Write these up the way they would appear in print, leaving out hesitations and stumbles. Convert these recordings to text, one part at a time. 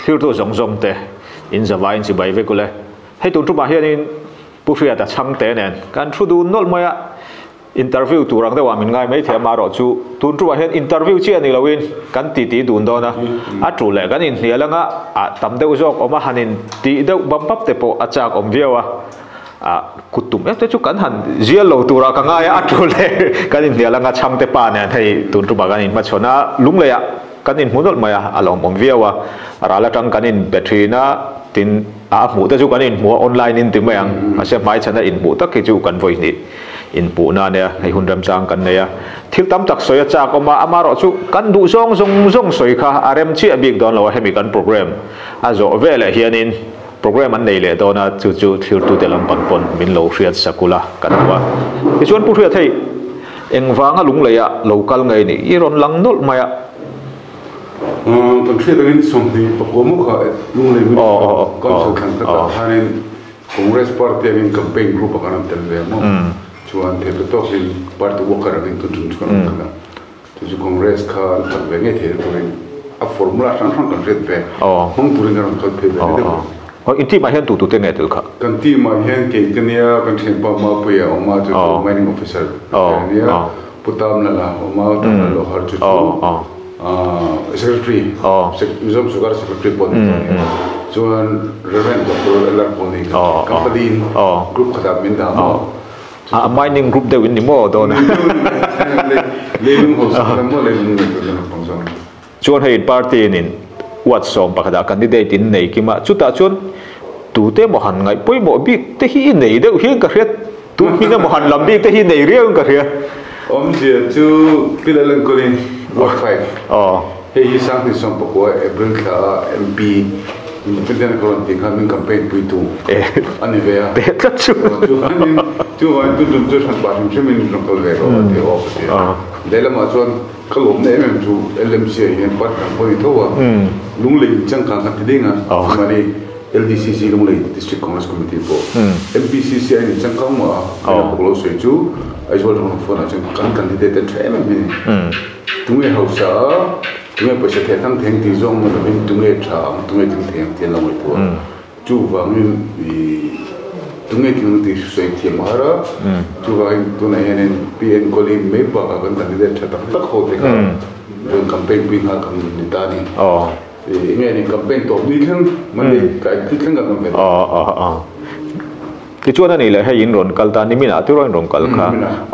Thirtu zawng zawng te in zavaiin chibai vek ule. Hei tun tumah hianin Pu Hriata Chhangte nen kan thu dun nawlh mai a, interview tur ang deuhah min ngai maithei amaherawh chu tun tumah hian interview chiah ni loin kan titi dun dawn a, a tu leh kan inhnial anga ah tam deuh zawk awm a han in tih deuh bap bap te pawh a chak awm viau a, ah kut tum em te chu kan han zial lo turah ka ngai a, a tu leh kan inhnial anga Chhangte pa nen hei tun tumah kan inhmachhawn a, Lungleiah Kan inhmu nawlh mai a, a lawmawm viau a, ral atang kan inbe thin a, tin a hmuh te chu kan inhmu a, online in ti mai ang, mahse hmaichhana inhmuh tak hi chu kan vawi hnih inhmuhna a nia, hei hun remchang kan nei a, thil tam tak sawi a chak awm a, amaherawh chu kan duh zawng zawng zawng sawi kha a rem chiah bik dawn lo a, hemi kan program a zawh veleh hianin program an nei leh dawn a, chu chu thirtute lampang pawn min lo hriat sak ula kan duh a, tichuan Pu Hriat hei. Engvanga lungleiah lo kal ngei ni i rawn lang nawlh mai a. Kan hriat angin 24 maw kha Lunglei Municipal Council thlan kha tah khanin Congress Party angin campaign group ah kan rawn tel ve a maw. Chuan theihpawh tawkin party worker angin tun tum chu kan rawn kal a. Chu chu Congress kha an chak ve ngei thei turin a formula hrang hrang kan hriat ve hmang turin kan rawn kal phei ve ni deuh. Aw, in team ah hian tu tu te nge tel kha? Kan team ah hian kei ka nia, kan thianpa Mapuia a awm a, chu chu mining officer a nia, Pu Tamlala a awm a, Tamlala Lohar chu chu secretary, Mizoram Sugar secretary pawh ni tawh a nia. Chuan Rev. Doctor LR Pawni kha company in group khatah min dah maw? A mining group deuh in ni maw dawn a? Leilung hausa lam maw leilung ngaihtuah lam pang zawng. Chuan hei party in in ward 11 ah candidate in nei kim a, chutah chuan tute emaw han ngaih pawimawh bik te hi i nei deuh hian ka hria, tu hming emaw han lam bik te hi nei riau in ka hria. Awmzia chu Pillar Enkawlin Ward 5 hei hi 2019 April thla ah MP Independent ka rawn tih khan min campaign puitu a ni ve a, chuanin chuvangin tuntum chu hran pah hrim hrimin rawn kal ve rawh a ti awk a ti a, lehlamah chuan. Ka lawmna em em chu LMC ah hian partner pawh a ni tho a, Lunglei in changkang kha ti ding a, chumani LDCC Lunglei District Congress Committee pawh MPCC ah hian in changkang mah a, hmela pawh ka lo sawi chu Aizawl atang rawn phone ah chuan kan candidate te tha em em hi ni. Tunge hausa a, tunge pawisa theh thang theng tih zawng na lovin tunge tha ang, tunge tling thei ang tih an lo ngaihtuah a. Chuvangin i tunge thil tih sawi thiam a har a, chuvangin tunah hianin PN Kohli mai bakah kan candidate tha tak tak ho te kha rawn campaign pui nghal kan ni ta a ni. I nge ni campaign tawp ni thleng Monday tlai ni thleng kan awm ve ta. Tichuan a nih leh hei in rawn kal ta niminah tiraw in rawn kal kha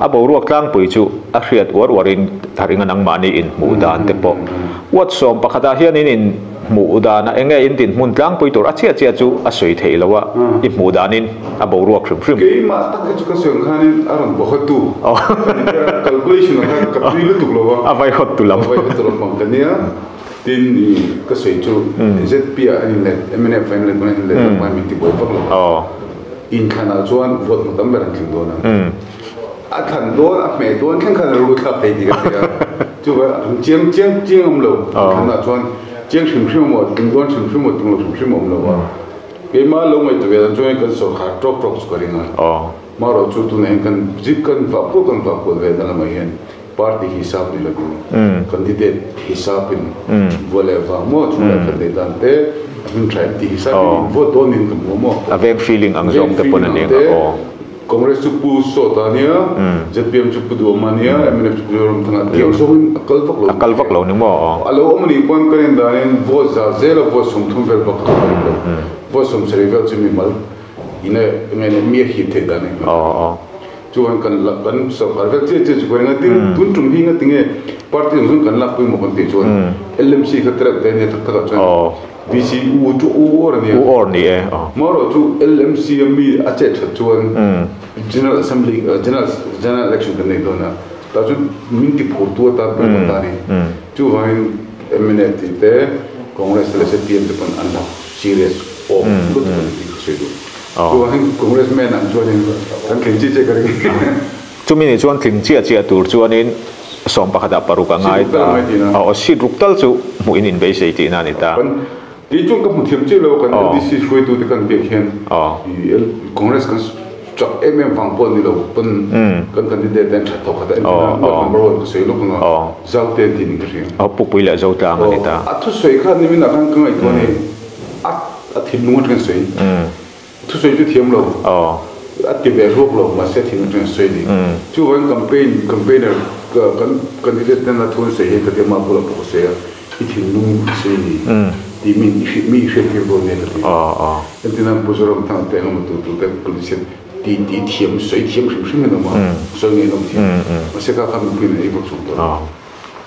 a boruak tlangpui chu a hriat uar uarin tharinga nangmahni in hmuh dan te pawh ward 11 ah hian in in hmuh dan a enge in dinhmun tlangpui tur a chiah chiah chu a sawi theih lo a i hmuh danin a boruak hrim hrim. Keimah tak hi chu ka sawi ang khanin a rawn bawk tu calculation ah khan ka tui lutuk lo a. A vaihawt tu lam. A vaihawt tu lam pang ka nia. Tin i ka sawi chu ZP ah an inlet, mnf ah an inlet, an inlet tak mai min ti buai vak lo a. Inthlan ah chuan vote hmu tam ber an tling dawn a. A thlan dawn, a hmeh dawn thleng khan a ru thlak thei tih ka hria a. Chuvang an chiang chiang chiang awm lo. Inthlan ah chuan chiang hrim hrim emaw, tling dawn hrim hrim emaw, tling lo hrim hrim awm lo a. Keimah lo ngaihtuah ve dan chuan kan sawrkhar tawk tawk chu ka ring a. Marawh chu tunah hian kan zip kan vah kual kan vah kual ve na lamah hian Party hisap ni lovin candidate hisapin vua leh vang maw chung leh khat neih dan te a hming tha em tih hisapin in vote dawn in ka hmu maw. A veng feeling ang zawng te pawn a ni ang a aw. Congress chu Pu Sawta a nia, zpm chu Pu Duhawma a nia, mnf chu Pu Zoramthanga a tia zawngin a kal vak lo. A kal vak lo ni maw aw. A lo awm a nih pawn kan en danin vote za zela vote 30 vel bak a kal lo. Vote 70 vel chu mimal ina enge mi a hip theih dan a ni. Aw aw. Chuan kan la kan sorkar vel chiah chiah chu ka ring a, tin tun tum hi nga tinge party zawng zawng kan lak pawimawh kan tih chuan LMC kha tereuh te ania tak takah chuan VC U chu U awr a nia. U awr ni e. Marawh chu LMC a mi a chet that chuan General Assembly General General Election kan nei dawn a, tah chuan min ti phur tu atan pawimawh ta a ni. Chuvangin mnf tih te Congress te leh zpm te pawn an la serious awk lutuk a ni tih ka sawi duh. Chuan Congress man ang chuanin kan tling chiah chiah ka ring. Chumi ni chuan tling chiah chiah tur chuanin 11 ah 6 a ngai ta. Aw seat ruk tal chu hmuh in inbeisei tihna a ni ta. Kan tih chuan ka hmu thiam chiah lo kan LDC hruaitute kan biak hian Congress kan chak em em vang pawh ni lo pawn kan candidate te an that tawh khat a, entirna ward number one ka sawi lawk anga Zaute an tih ning ka hria. Aw Pukpui leh Zotlang a ni ta. A thusawi kha nimin ah khan ka ngaihtuah a ni. A thinlung atangin sawi. Thusawi chu thiam lo. A ti ve ruak lo, mahse a thinlung atangin sawi a ni. Chuvangin campaign, campaigner kan candidate ten a thu an sawi hian ka ti a, mah bulah pawh ka sawi a, i thinlung i sawi a ni tih mi i hriat, mi i hriattir dawn nia ka ti. Entirnan Pu Zoramthanga te engemaw tu tu te politician ti ti thiam, sawi thiam hrim hrim in awm a, sawi ngei an awm thiam. Mahse kha kha mipui in an ei vak chung tawh lo.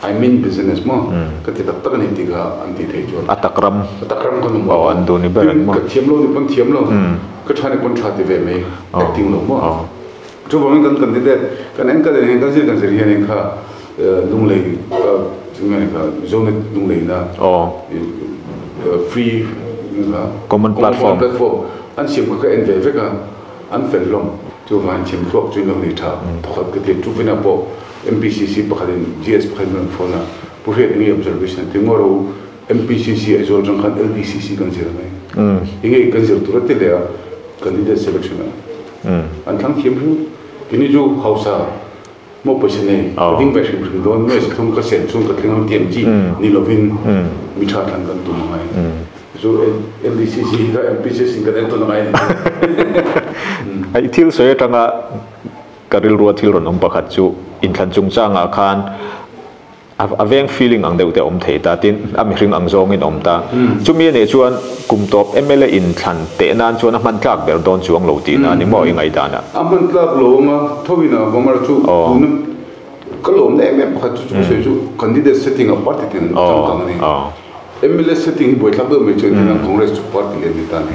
I mean business maw? Ka ti tak tak a ni tih kha an tih theih chuan. A tak ram. A tak ram kan awm a. An duh ni ber an maw? Ka thiam lo ni pawn thiam lo. Ka tha ni pawn tha ti ve mai. Acting lo maw? Chuvangin kan candidate kan en kal hian kan zir kan zir hian kha Lunglei nge kha Zonet Lungleina free common platform an siam kha ka en ve vek a, an fel hlawm. Chuvangin chhimthluak chu in lo nei tha thawkhat ka ti. Chuvina pawh MPCC pakhatin GS pakhatin rawn phone a, Pu Hriat enge observation a ti ngawr o, MPCC Aizawl atang khan LDCC kan zir mai. Enge kan zir tur a ti leh a, candidate selection a an thlang thiam hrim. Kini chu hausa maw pawisa nei ka ding ve hrim hrim dawn, nuai sathum ka sen chhung ka thleng ang tih ang chi ni lovin mi tha thlan kan tum angai. Chu LDCC hi kha MPCC in kan entawn angai a ni. I thil sawi atanga Ka rilrua thil rawn awm pakhat chu inthlan chungchangah khan a veng feeling ang deuh te a awm thei ta, tin a mihring ang zawngin a awm ta. Chumi a nih chuan kum tawp mla inthlan teh nan chuan a hman tlak ber dawn chuang lo tihna a ni maw i ngaihdanah? A hman tlak lo ang a, thoin a vang a chu tuna ka lawmna em em pakhat chu chu ka sawi chu candidate setting a party tin changkang a ni. Mla setting hi buaithlak deuh mai chuan tihian Congress chu party lian ni ta ni.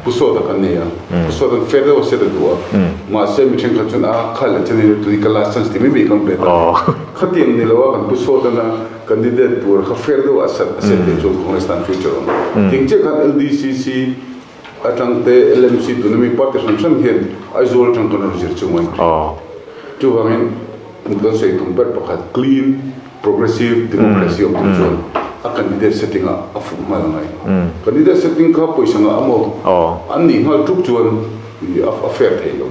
Pu Sawta kan nei a, Pu Sawta'n fair deuh a set a duh a, mahse mi thenkhat chuan a kha leh chen hi tuni ka last chance ti mai mai kan pe ta ni. Khatiang ni lo a kan Pu Sawtana candidate tur kha fair deuh a set a set theih chuan Congress tan future a awm. Tiang chiah khan LDCC atang te LMC tuna mi party hran hran hian Aizawl atang kan rawn zir chung a ni. Chuvangin kan sawi tum ber pakhat clean Progressive democracy awm tur chuan a candidate setting ah a fuh nghal angai. Candidate setting kha pawisa ngah amaw an nih nghal tuk chuan a fair thei lo.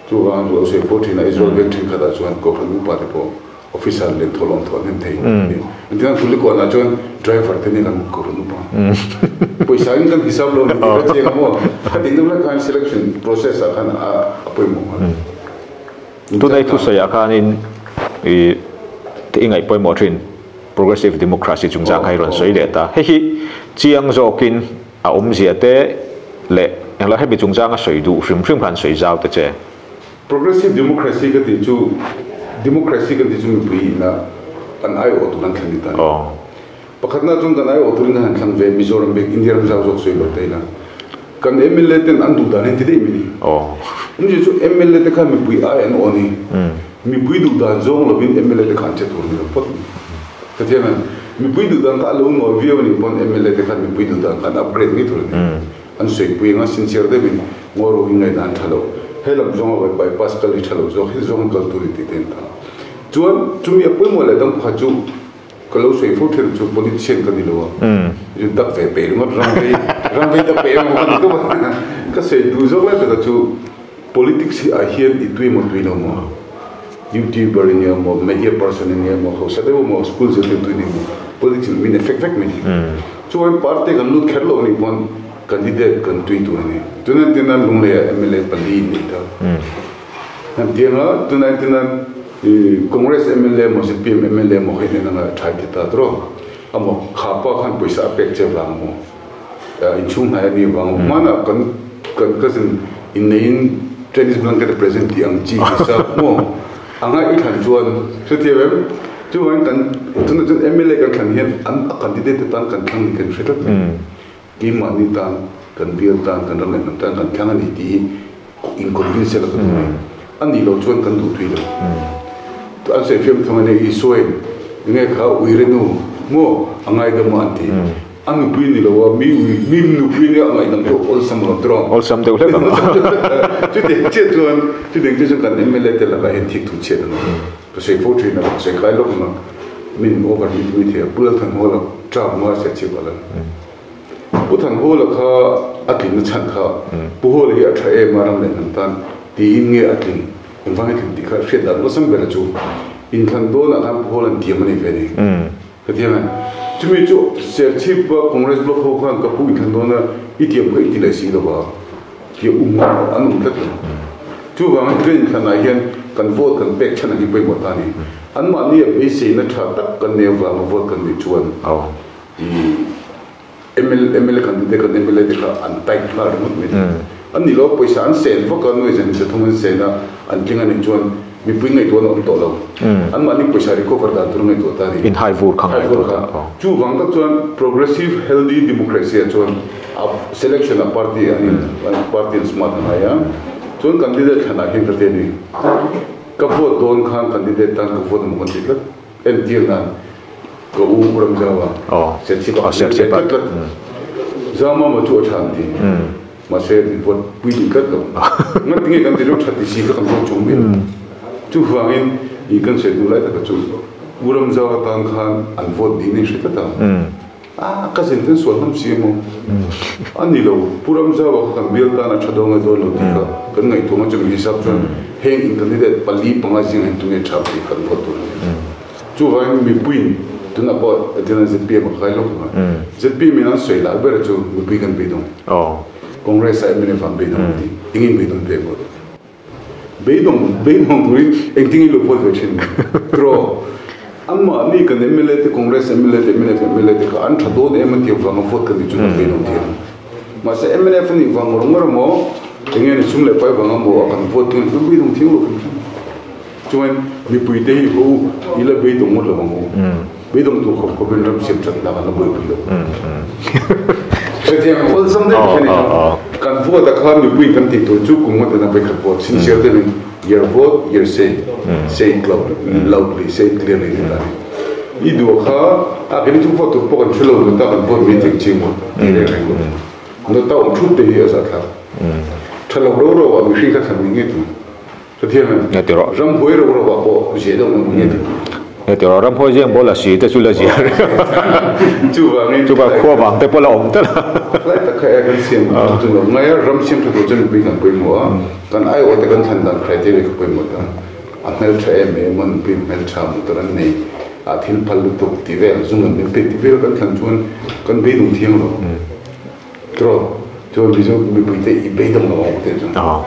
Chuvang lo sawi fo thin a Israel veng thenkhat ah chuan Kohhran upa te pawh officer leh thawhlawm thawh an hnem thei. Engtin an Kulikawn ah chuan driver te nen an Kohhran upa. Pawisa in kan hisap lo ni tih kha chiang amaw. Khatin deuh hlek khan selection process ah khan a pawimawh nghal. Tunai thusawiah khanin i i ngaih pawimawh thin Progressive Democracy chungchang kha i rawn sawi leh ta. Hei hi chiang zawkin a awmzia te leh englo hemi chungchanga sawi duh hrim hrim khan sawi zau ta che. Progressive Democracy ka tih chu Democracy kan tih chu mipui ina an aiawh tur an thlen ni ta a ni. Pakhatna chuan kan aiawh turin an han thlang ve, Mizoram bik India ram zau zawk sawi lo ta ila kan mla ten an duh dan hi an ti daih mai ni. Awmzia chu mla te khan mipui ai an aw ni. Mipui duh dan zawng lovin mla te kha an che tur ni lo phawt ni. Ka thiam em? Mipui duh dan kha a lo nawi viau a nih pawn mla te khan mipui duh dan kha an upgrade ngei tur a ni. An sawipui anga sincere deuhin ngaw ro hi ngaihna an tha lo. He lam zawnga bypass kal hi tha lo zawk, heti zawnga kal tur hi tih te an tha. Chuan chumi a pawimawh leh dang pakhat chu, Ka lo sawi fo thin chu politician ka ni lo a, zu dak ve peih ringawt ram vei ram vei dak peih emaw ka ni tawp a, ka sawi duh zawk lai takah chu politics hi ah hian i tui emaw tui lo maw, youtuber i nia maw, media person i nia maw, hausa deuh emaw, school zirtirtu i ni maw, politics in min effect vek mai hi. Chuan party kan lut kher lo anih pawn candidate kan tui tur a ni. Tunah tina Lungleiah mla pali in nei ta. Hetianga tunah tina Congress mla emaw zpm mla emaw kha in en anga thai ti ta tawh amaw kha pa khan pawisa a pek che vang emaw inchhung hnai a nih vang emaw hmanah kan kan cousin inneiin Chinese blanket a present tih ang chi hi sa maw anga i thlan chuan hrethiam em chuvangin kan tunah chuan mla kan thlan hian an a candidate te tan kan thlang ni kan hre tlat mai keimahni tan kan bial tan kan ram leh hnam tan kan thlang a ni tih hi In convince la ka duh ni. A nih loh chuan kan duh tui lo. An sawi fiam thung a nia, Isua in enge kha uire nu maw a ngaidam a an ti. A nupui ni lo a, mi ui, mi nupui nia a ngaihdam chu awlsam lo tawng. Awlsam deuh hlek ang. Chutiang chiah chuan, chutiang chiah chuan kan mla te lakah hian thik thu chhiat a ni. Ka sawi fo thin a, ka sawi kai lawk ang a, min over mi ti mai thei a, Pu Lalthanhawla term nga se chip a la ni. Pu Thanhawla kha a tlinna chhan kha Pu Hawla hi a tha em a ram leh hnam tan tiin nge a tling engvang a tling tih kha hriat dan awlsam ber chu inthlan dawnah khan Pu Hawla'n tiam a nei ve a ni. Ka ti ang e. Chumi chu Serchhip Congress block ho khan ka pu inthlan dawn a, i tiam kha i ti leh si lo va, tia um an awm tlat lo. Chuvangin kan inthlanah hian kan vote kan pek chhan ang hi pawimawh ta a ni. Anmahni a beiseina tha tak kan nei avanga vote kan neih chuan i MLA candidate kan MLA te kha an tight nghal ringawt mai thei. An ni lo, pawisa an sen vak a, nuai zan sathum an sen a, an tling a nih chuan mipui ngaihtuahna awm tawh lo. Anmahni pawisa recover dan tur ngaihtuah ta a ni. Inhai vur kha ngaihtuah ta. Chuvang tak chuan progressive healthy democracy ah chuan a selection a party an in party an smart a ngai a, chuan candidate thlanah hian ka ti a ni. Ka vote dawn khan candidate tan ka vote emaw kan ti tlat. Entir nan ka u Ramzau a Serchhip a kan leh tlat tlat. Zamama chu a tha an ti. Mahse min vote pui duh tlat lo. Ngat tinge kan ti lo tha ti si kha kan vote chung mai lo. Chuvangin i kan sawi duh lai taka chu U Ramzau atan khan an vote niin a inhre tlat a. A ka zin ten sual hnam si emaw? A ni lo, Pu Ramzaua kha kan bial tan a tha dawn nge dawn lo tih kha kan ngaihtuah ang chumi hisap chuan heng in candidate pali panga zingah hian tunge tha tih kan vote tur a ni. Chuvangin mipuiin tunah pawh tina zpm a kai lawk ang a, zpm in an sawi lah ber chu mipui kan beidawng. Congress ah mnf an beidawng an ti, engin beidawng ve maw? Beidawng beidawng turin engtin i lo vote ve thin tiraw? Anmahni kan mla te Congress mla te mnf mla te kha an tha dawn em a tih avanga vote kan ni chu kan beidawng thei ang. Mahse mnf a nih vang ngawr ngawr emaw enge ni sum leh pai vang emaw a kan vote thung kan beidawng thiang lo kan hre. Chuan mipui te hi ho i la beidawng ngawt lo ang u. Beidawng tur khawp khawpin ram siam that nak an la buaipui lo. Hrethiam awlsam daih ka hre ni chu. Kan vote a khan mipui kan tih tur chu kum ngawt in a vawikhat vote sincere deuhin your vote your say, say it loudly, say it clearly ti ta ni. I duh kha a kei ni chu vote tur pawh kan hre lo nota kan vote mai thei ching maw ti reng reng lo. Nota awm thut te hi a zahthlak. Tha lo ro ro ah mihring kha thlan ni ngei tur. Ramhuai ro ro ah pawh ziah deuh ang nge ti. Nge ti rawh, ramhuai ziang pawh la si te chu la ziah reng. Chuvangin Chupa khua vang te pawh la awm tel a. Hlai tak kha e kan siam chu lo ngai a, ram siam tha tur chuan mipui kan pawimawh a, kan aiawh te kan thlan dan criteria kha pawimawh ta. A hmeltha em em a, nupui hmeltha motor an nei, a thil phal lutuk tih vel, zung an min pek tih vel kan thlan chuan kan beidawng thiang lo. Tiraw, chuan Mizo mipuite i beidawng lo ang tih chu. Aw.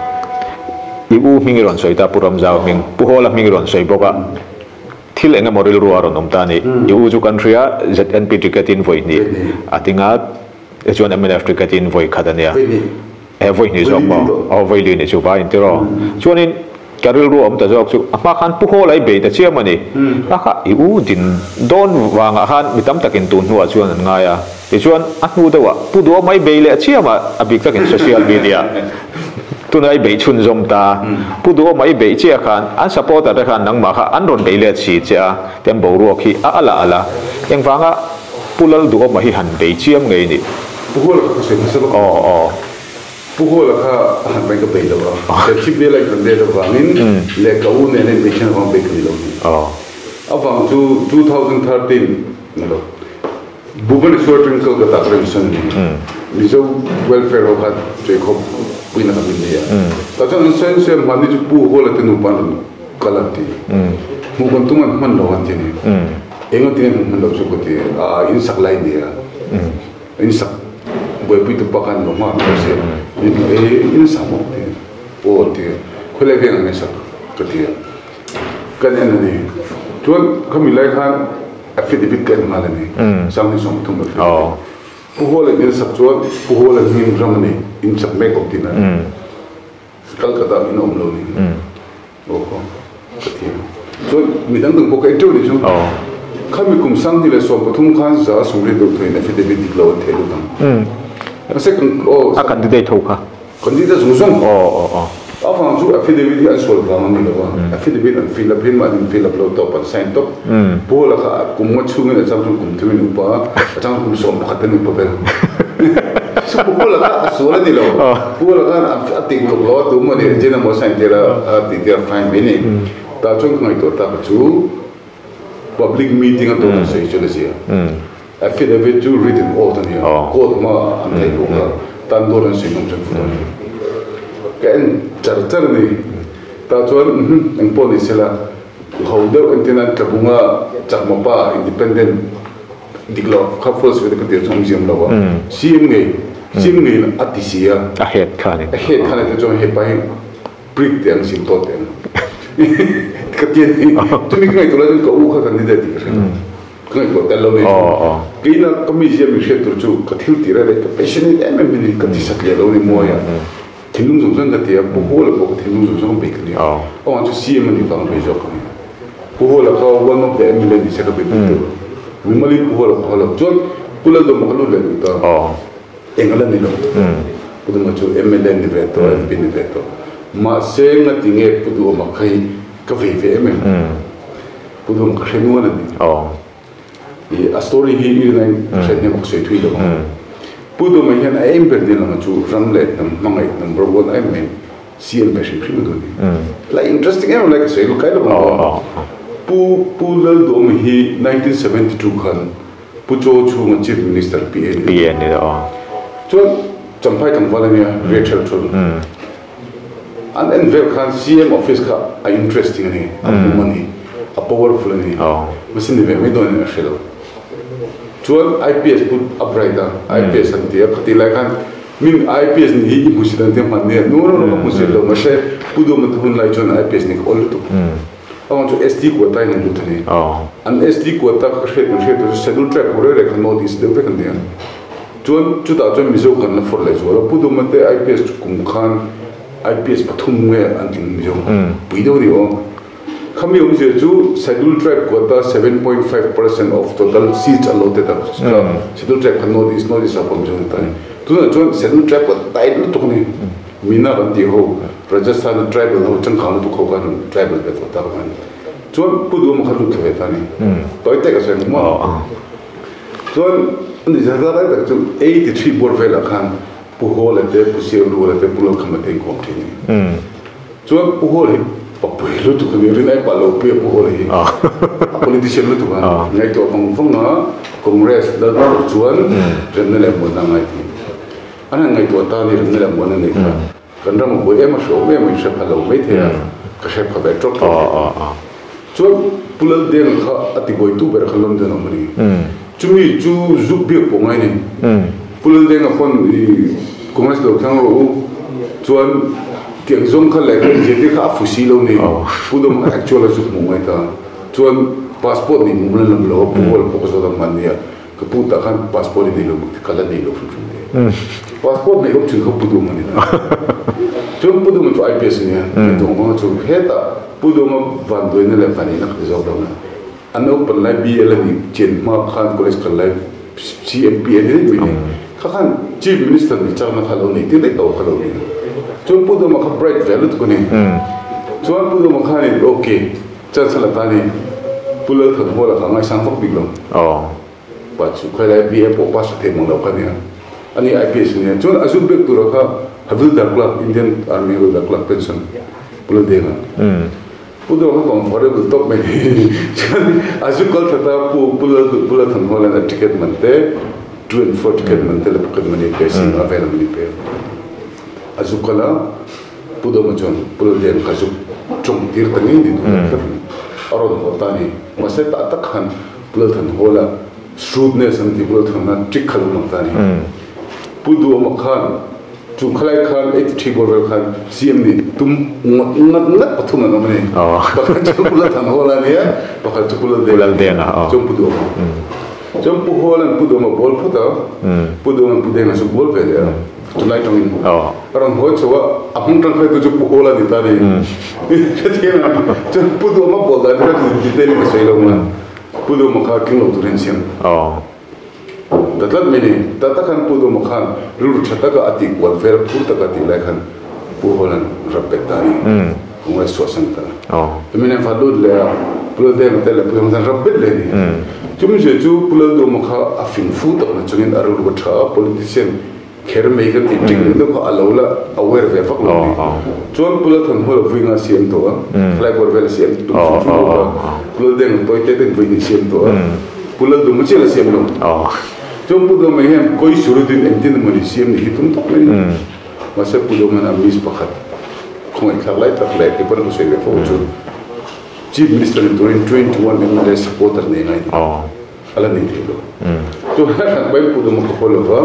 I u hming i rawn sawi ta, Pu Ramzau hming, Pu Hawla hming i rawn sawi bawk a, thil eng emaw rilru a rawn awm ta a ni. I u chu kan hria, ZNP ticket in vawi hnih a ding a, chuan mnf ticket in vawi khat a nia. He vawi hnih zawk maw? Aw, vawi li nih chu va intiraw. Chuanin Ka rilru awm ta zawk chu a hma khan Pu Hawla i bei ta chiam a ni. A kha i u din dawn vangah khan mi tam takin tun hnuah chuan an ngai a. Tichuan a hnu deuhah Pu Duhawma i bei leh chiam a, a bik takin social media tunah i beih chhunzawm ta. Pu Duhawma i beih chiah khan an supporter te khan nangmah kha an rawn bei let si che a, tian boruak hi a ala ala. Engvanga Pu Lalduhawma hi han bei chiam ngei ni? Pu Hawla kha ka sawi hmasa bawk a. Aw aw. Pu Hawla kha a han pain ka bei lo a, he thip vel a inkan vel avangin leh ka u nen a inbei thian avang bei ka ni lo ni. Avang chu 2013 ni lo, Bhubaneswar atangin Kolkata ka rawn sawn a ni. Mizo welfare ho kha chawihkhawp puina kan in nei a. Tah chuan an sawi an sawi a, hmanni chu Pu Hawla te nupa an rawn kal an ti. Hmuh kan tum an hman lo an ti a ni. Eng atin an hmu hman lo chu ka ti a, in sak lai ni a. In sak buaipui tu pa khan lo nghak tawh se min hmu e in sak maw ti aw an ti a khawilai veng ang nge sak ka ti a kan en a ni chuan khami lai khan affidavit ka en nghal a ni sanghnih 30 affidavit Pu Hawla in sak chuan Pu Hawla hming ram a ni in sak mek awm tihna a ni Calcutta in awm lo ni. Aw ka ti a. Chuan midang dang pawh ka en teuh ni chu. Khami kum 2013 khan 180 deuh thawin affidavit dik lo an theh lut ang. Mahse kan aw. A candidate ho kha. Candidate zawng zawng. Aw aw aw. A vang chu affidavit hi an sual vang a ni lo a. Affidavit an fill up hin mah an in fill up lo tawp an sign tawp. Paul a kha kum nga chhungin a chang chuan kum thumin upa a, a chang kum 11 an upa vel. Paul a kha a sual a ni lo. Paul a khan a tik tluk lo a tum a ni. Engtin emaw sign tir a, a tih tir a fine mai ni. Tah chuan ka ngaihtuah tak a chu public meeting a tawh sawi chuan a zia. Affidavit chu written oath a ni a, court hma an theih bawk a, tan dawt an sawi ngam chuan fut a ni. Ka en char char a ni. Tah chuan engpawh ni sela ho deuh entin an tlabunga Chakma pa independent. Dik lo kha false ve te ka tir chu awmzia awm lo a. CM ngei CM ngei in a ti si a. A head khan in. A head khan a ti chuan hepa hi prick teh ang sim tawt teh ang ka ti a ni. Chumi ka ngaihtuah lai chuan ka u kha kan ni daih tih ka hre lo. Ka ngaihtuah tel lo nei chu. Keina ka mizia min hriat tur chu ka thil tir a leh ka passionate em em a ni ka ti satliah lo a ni mawi a. Thinlung zawng zawng ka ti a, Pu Hawla pawh ka thinlung zawng zawng bei ka ni a. Awng chu CM a nih vang bei zawk ka ni. Pu Hawla kha one of the MLA ni se ka bei mai tur. Mimali Pu Hawla ka haw lo. Chuan Pu Laldawma ka lut leh duh ta. Eng a la ni lo. Pu Duhawma chu MLA ni ve tawh, MP ni ve tawh. Mahse ngati nge Pu Duhawma kha hi ka vei ve em em. Pu Duhawma ka hre nual a ni. I a story hi i rinai ka hriat hnem a ka sawi thui lo ang. Pu Dawma hian a aim ber din ang chu ram leh hnam hmangaih number one em mai CM pe hrim hrim a duh a ni. Like interesting em em lai ka sawi kai lo ang. Pu Pu Laldawma hi 1972 khan Pu Chaw chhunga Chief Minister PA ni PA ni lo. Chuan Champhai tlangval a nia Rachel Thul. An en vel khan CM office kha a interesting a ni, a pum a ni, a powerful a ni. Mahse ni ve mai dawn in a hre lo. Chuan IPS put a bright a, IPS an ti a, khatih lai khan min IPS nih hi i hmusit an ti a hman nia, no no no ka hmusit lo, mahse Pu Duhma te hun lai chuan IPS nih ka awl lutuk. Amah chu ST quota in an lut a ni. An ST quota kha ka hriat kan hriat tur chu Schedule Tribe ho reng reng kha North East deuh vek an ni a. Chuan chutah chuan Mizo kan la fawrh leh zual a, Pu Duma te IPS chu kum khan IPS pathum nge an tling Mizo pui deuh a ni aw. Khami awmzia chu Schedule Tribe quota 7.5% of total seats a lo tet a, Schedule Tribe kha North East, North East ah pawh Mizo an ta a ni. Tunah chuan Schedule Tribe quota tight lutuk a ni. Mina kan tih ho Rajasthan a tribal ho changkang lutuk ho khan tribal ve tawh tak a ni. Chuan Pu Duma kha lut thla ve ta a ni. Tawi tek a sawi ang maw? Chuan ani zar lai tak chu 83 bawr velah khan Pu Hawla te, Pu Sialruala te, Pu Lalkhama te inkhawm thin a ni. Chuan Pu Hawla hi papui lutuk a ni, rin ai pah lo pui a Pu Hawla hi. A politician lutuk a, ngaihtuah vang vang a Congress lal tur chuan remna leh muanna a ngai thin. An han ngaihtuah ta a ni, remna leh muanna nei kha. Kan ram a buai em a hreawm em a inhre pha lo mai thei a, ka hre pha ve tawk tawk thei. Chuan Pu Laldenga kha a ti buaitu ber kha London a awm a ni. Chumi chu zuk biak pawh ngai ni. Pu Laldenga pawn i Congress lo thlang rawh u chuan tiang zawng kha leh kan zirtir kha a fu si lo ni. Pu Dawma kha actual a zuk hmuh ngai ta. Chuan passport nih mum la lam lo a, Pu Hawla pawh ka zawt a hman nia. Ka pu tah khan passport i nei lo bawk ka la nei lo hrim hrim te. Passport nei awm thin kha Pu Duma ni ta. Chuan Pu Duma chu IPS a nia, ngaihtuah ang vanga chu hetah Pu Duma vanduaina leh vanihna ka ti zawk dawn a. A naupan lai BL a nih chian hma khan college kal lai CMP a ni daih mai ni. Kha khan Chief Minister nih chakna kha lo nei tir daih tawh kha lo ni. Chuan Pu Duma kha bright ve lutuk a ni. Chuan Pu Duma khanin ok. Chancellor atan hi Pu Lalthanhawla kha ngaisang vak bik lo. Pa chu khailai BA pawh pass a thei mang lo kha nia. Ani IPS a nia. Chuan a zut bek tura kha Havildar Club, Indian Army Havildar Club pension Pu Laldenga. Pu Dawng kha comfortable tawp mai ni. Chuan a zu kal thla ta Pu Pu Lal Pu Lalthanhawla'n a ticket man te, to and fro ticket man te leh pocket money pe sing a vel ang ni pe. A zu kal a. Pu Dawma chuan Pu Lallian kha zuk tawng tir ta ngei ni duh tak tak in a rawn haw ta a ni. Mahse tah tak khan Pu Lalthanhawla shrewdness an tih Pu Lalthanhawla trick kha lo lang ta a ni. Pu Duhawma khan chu khalai khan 83 bawr vel khan CM nih tum ngawt ngat ngat pathum an awm a ni. Pakhat chu Pu Lalthanhawla a ni a, pakhat chu Pu Laldenga chuan Pu Duhawma. Chuan Pu Hawla'n Pu Duhawma bawl phawt a, Pu Duhawma'n Pu Denga chu bawl ve leh a. Chulai tangin a rawn hawi chho a, a hmang tangkai tu chu Pu Hawla a ni ta ni. Hrethiam em? Chuan Pu Duhama bawl dan kha chu detail in ka sawi lo ang a, Pu Duhama kha tling lo turin siam ta tlat mai ni. Tah tak khan Pu Duhama khan rilru tha taka a tih kual vel phur taka a tih lai khan Pu Hawla'n rap bet ta a ni. Congress chhuahsan ta. Mnf a lut leh a, Pu Laldenga te leh Pu Duhama ten rap bet leh a ni. Chumi zia chu Pu Lalduhama kha a fing fu tak na chungin a rilru a tha a, politician Kher mai ka tih ṭing deuh kha a lo la aware ve vak lo ni. Chuan Pu Lalthanhawla vui nga siam tawh a, khalai bawr vel a siam tum hrim hrim bawk a, Pu Laldeng tawi te ten vui hnih siam tawh a, Pu Lalduma chiah la siam lo. Chuan Pu Dawma hian kawi surutin engtin emaw ni siam ni hi tum tawk mai ni. Mahse Pu Dawma'n a miss pakhat khawngaihthlak lai tak leh kei pawn ka sawi ve fo chu Chief Minister ni turin 21 mla supporter nei ngai ni. A la nei thei lo. Chu hran pahin Pu Duhawma ka haw lo va,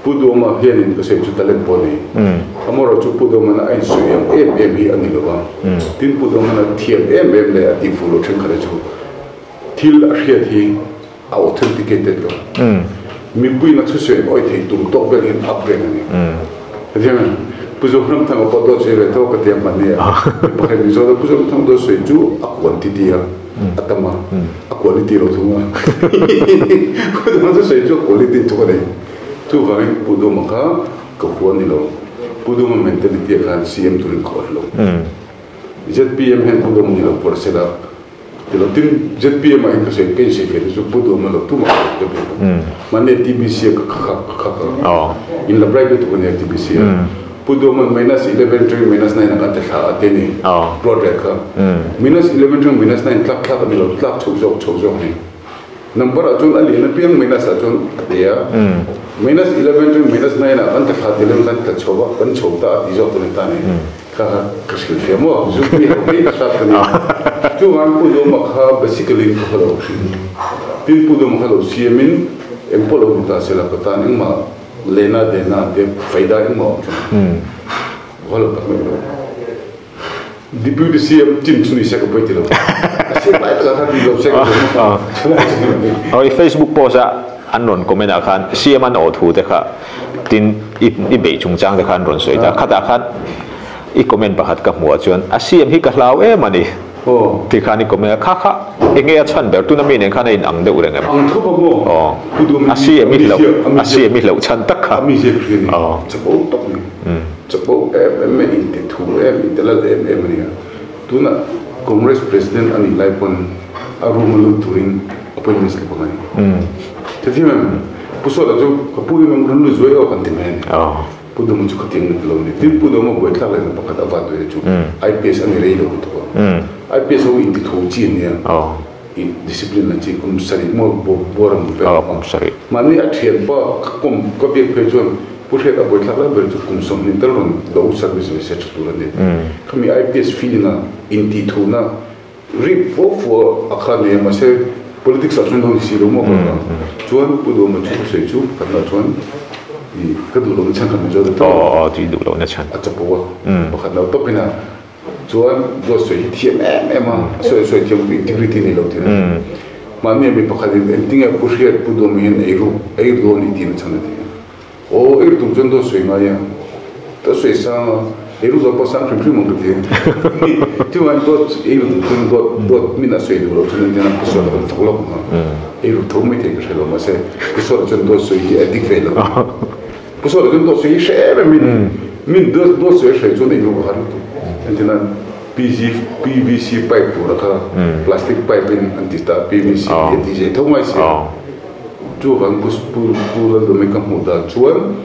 Pu Duhawma hianin ka sawi chu talent pawh a nei. Amaherawh chu Pu Duhawmana a insawi ang em em hi a ni lo va. Tin, Pu Duhawmana thiam em em leh a tihfuh loh thenkhat hi chu thil a hriat hi a authenticated lo. Mipuiin a thusawi an awih theih tur tawk vel hian up reng a ni. Hetiang Pu Zoramthanga pawh dawt sawi ve tho ka ti a hmanni a. Pakhat Mizo Pu Zoramthanga dawt sawi chu a quantity a a tam a, a quality lo thung a. Pu Duhawma chu sawi chu a quality thuk a nei. Chuvangin Pu Duhawma kha ka hua ni lo. Pu Duhawma mentality ah khan CM turin ka awrh lo. ZPM hian Pu Duhawma ni lo pawh se la ti lo. Tin, ZPM ah hian ka sawi ka insawi ve te chu Pu Duhawma lo tumah ka lo ve lo. Mahni TBC a ka khak ka khak a. In la bright lutuk a nia TBC a. Pu Duhman minus 11 tang minus 9 a kan ti thla a ti ni. Plot rek kha. Minus 11 tang minus 9 tlak thlak a ni lo, tlak chho zawk chho zawk a ni. Number ah chuan a lian apiang minus ah chuan a te a. Minus 11 tang minus 9 ah kan ti thla ti lo in kan tla chho a, kan chho ta a ti zawk tur a ni ta ni. Kha kha ka hrilh fiah maw? Zu pi ho mai ka hrat ka ni. Chuvang Pu Duhma kha basically ka haw lo hrim. Tin Pu Duhma kha lo siam in engpawh lo ni ta se la ka tan engmah Lena dena te faida engmah awm thin a lo tak mai lo. Deputy CM chin chu ni se ka pawi ti lo. A siam lai takah khan ni lo se ka duh a. Oi Facebook post a an rawn comment ah khan CM an aw thu te kha tin i beih chungchang te kha an rawn sawi ta. Khatah khan i comment pakhat ka hmuh ah chuan a CM hi ka hlau em a ni. Ti khan i comment a, kha kha enge a chhan ber tuna mi nen khan a in ang deuh reng em? Ang thawp a maw? Aw. A CM i hlauh, a CM i hlauh chhan tak kha. A mizia ka hria ni. Chapo tak ni. Chapo em em mai, in ti thu em, in ti lal em em a nia. Tunah Congress President a nih lai pawn a room a lut turin appointment slip a ngai. Thilthim em? Pu Sawta chu ka pu in rawn lut zuai aw kan ti mai a ni. Pu Dawma chu khatiang na ti lo a ni. Tin, Pu Dawma buaithlak lehna pakhat a vat ve chu IPS a ni rei lo lutuk a. IPS ho inti tho chi an nia. I discipline an chi kum sarih maw buar ang vel ang a. Mahni a thianpa ka kawm ka biak phei chuan Pu Hriat a buaithlak lai ber chu kum 20 tal rawn lo service ve se tha tur a ni. Khami IPS feeling a intih thuna Rip fo fo a kha nei a mahse politics ah chuan lo ni si lo maw ka ka chuan Pu Duhawma chu ka sawi chu kan lah chuan i ka duh lohna chhan kha min zawt a aw aw tih duh lohna chhan a chapo a pakhat lo tawp in a chuan dawt sawi hi thiam em em a sawi sawi thiam tu integrity nei lo thin a mahni mi pakhat in engtinge Pu Hriat Pu Duhawma hian ei ruk ei dawn i tihna chhan a ti a. Aw, ei tum chuan dawt sawi ngai a, dawt sawi sang a, ei ru zawk pawh sang hrim hrim ang ka ti. Chuvangin dawt ei ru tum chuan dawt dawt min a sawi duh loh chuan engtin a pu sual kan fak lawk ang a, ei ru tho mai thei ka hre lo mahse pu sual chuan dawt sawi hi a dik ve lo. Pu sual chuan dawt sawi hi hre em em in min dawt dawt sawi a hre chuan ei ru ka har lutuk. Engtin a PG PVC pipe tur a kha plastic pipe in an ti ta PVC a ti zeh tho mai sia. Chuvang Pu Pu Lalduhmai ka hmuh dan chuan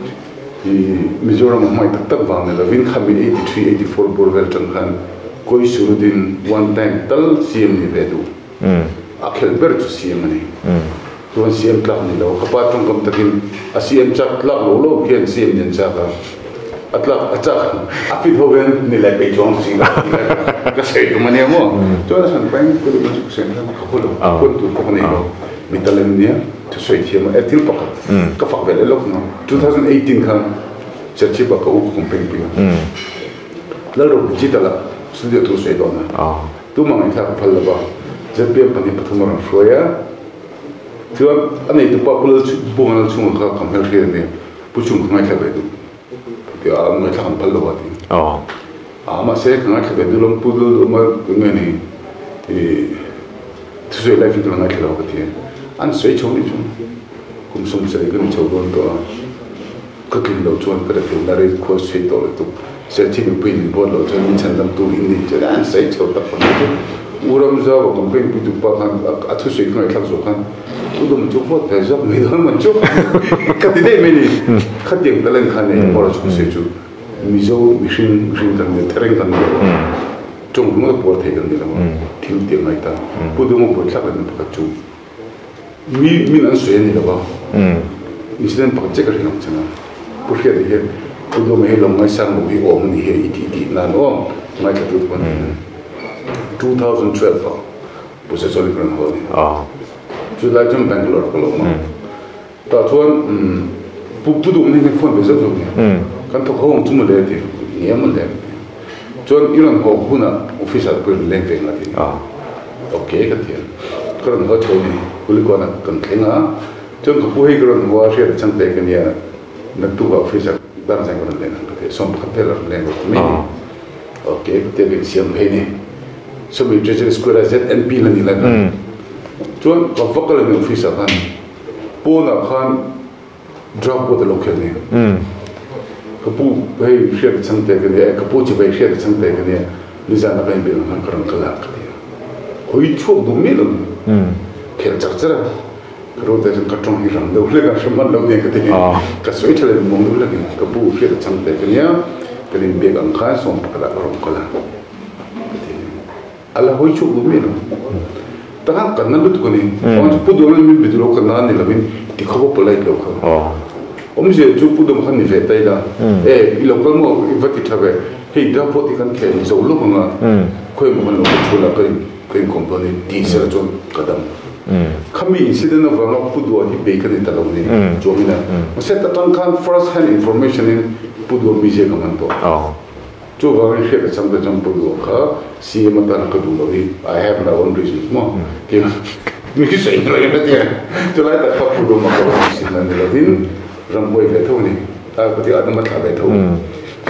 i Mizoram a hmangaih tak tak vang ni lovin khami 83, 84 bur vel atang khan Koi Surudin one time tal CM ni ve duh. A khelh ber chu CM a ni. Chuan CM tlak ni lo. Ka pa tawngkam takin a CM chak tlak lo lo khian CM ni an chak a. A tlak a chak a fit ho hian ni leh peih chuang si lo ka sawi tum a nia maw. Chuan a hran pahin Pu Duhmai chu ka sawi ang khan ka haw lo. Huan tur pawh ka nei lo. Mi talent nia thusawi thiam a thil pakhat ka fak ve leh lawk ang 2018 khan Serchhip ah ka u ka campaign pui a Lalro digital ah studio thu sawi dawn a tumah ngaihthlak ka phal lova ZPM 2 3 a rawn hruai a chuan a neitu pa Pu Lal Bunga Lalchhunga kha ka hmelhriat a nia Pu Chung ka ngaithla ve duh tia ngaithla kan phal lova ti a mahse ka ngaithla ve duh lo Pu Lal nge ni Thusawi life in ka la ngaithla lo ka ti a, an sawi chho nih chuan kum 70 ka ni chho dawn tawh a, ka tlin loh chuan ka rethei na rei khua sawi tawh lutuk, Serchhip mipui min vote loh chuan min chhan dam tur in ni chuan an sawi chho tak pahnih chu U Ramzau a campaign pui tu pa khan a thusawi ka ngaihthlak zawh khan U Dawma chu vote ve zawk mai dawn man chu ka ti daih mai ni, khatiang talent kha nei Mawra chu ka sawi chu Mizo mihring mihring kan ni thereng kan ni lo. Tawng ringawt a puar thei kan ni lo a, thil tih a ngai ta. Pu Duhma buai thlak lehna pakhat chu mi min an sawi a ni lo va, incident pakhat chiah ka hre ang cheng a. Pu Hriata hian Pu Duhma hi lo ngaisang lo hi awm a ni hi i tih tih nan aw ngaithla tu te pawh an ni. 2012 ah Pu Sachawlih ka rawn haw a ni. Chu lai chuan Bangalore ka lo awm a. Tah chuan Pu Pu Duh nen hian phone ve zauh zauh nia. Kan thawk ho ang chu mawle a ti. Nge mawle a ti. Chuan i rawn haw hunah office ah pawh i rawn leng ve ang a ti. Ok ka ti a. Ka rawn haw chho ni. Kulikawnah kan thleng a. Chuan ka pu hei ka rawn haw a, hriat a chang te ka nia. Naktuk ah office ah dang zain ka rawn leng ang ka ti a. 11 vel a rawn leng rawh ti mai ni. Ok ka ti a, ka insiam phei ni. Sawmi Treasury Square ah ZNP la ni lai khan. Chuan ka va kal a ni office ah khan. Pawnah khan drug board a lo khel ni. Ka pu hei hriat a chang te ka nia, ka pu chibai hriat a chang te ka nia, nizan a ka inbiak ang khan ka rawn kal a ka ti a. Hawi chhuak duh miah lo ni. Khel char char a, ka ro te chuan ka tawng hi rang deuh hlek a, hre hman lo nia ka ti. Ka sawi tha leh muang deuh hlek in, ka pu hriat a chang te ka nia, kan inbiak ang khan 11 ah ka rawn kal a ka ti a ni. A la hawi chhuak duh miah lo. Takhan kan na lutuk a ni. Chuan chu Pu Duhawm in min be duh lo ka na ni lovin ti khawp a polite lo kha. Awmzia chu Pu Duhawm khan ni ve ta ila, e i lo kal maw i va ti tha ve, hei dam pawh ti kan khel zo lawk ang a, khawi emaw kan lo va thu la ka in ka inkawm dawn ni ti sela chuan ka dam. Khami incident avanga Pu Duha hi bei ka ni ta lo ni chuangin a. Mahse ta tang khan first hand information in Pu Duha mizia ka man tawh. Chuvangin hriat a chang te chuan Pu Duha kha CM atana ka duh lo hi I have my own reasons maw tia mi sawi lo em atia chulai tak kha Pu Duha ka rawn sin a ni lovin ramhuai ve tho a ni a ka ti Adama thlah ve tho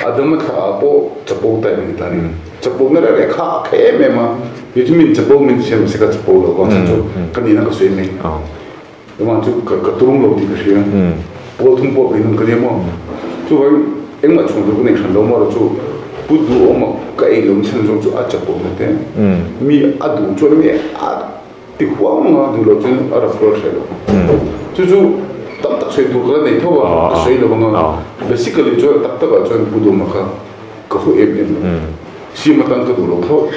Adama thlah ah pawh chapo type a ni ta ni chapo na reh reh kha a kha em em a kei chu min chapo min ti siam se ka chapo lo vang chu ka nihna ka sawi mai Amah chu ka turung lo tih ka hria. Pawl thum pawh beih nun ka nia maw? Chuvangin engmah chhung tur ka nei hran lo maw chu pu duhawma ka ei lo chhan zawng chu a chapawh na te. Mi a duh chuan mi a ti huang ang a, duh lo chuan a raf rual hreh lo. Chu chu tam tak sawi tur ka la nei tho a, ka sawi lo ang a. Basically chuan tak takah chuan pu duhawma kha Ka hu em em lo. Siam atan ka duh lo thlawt.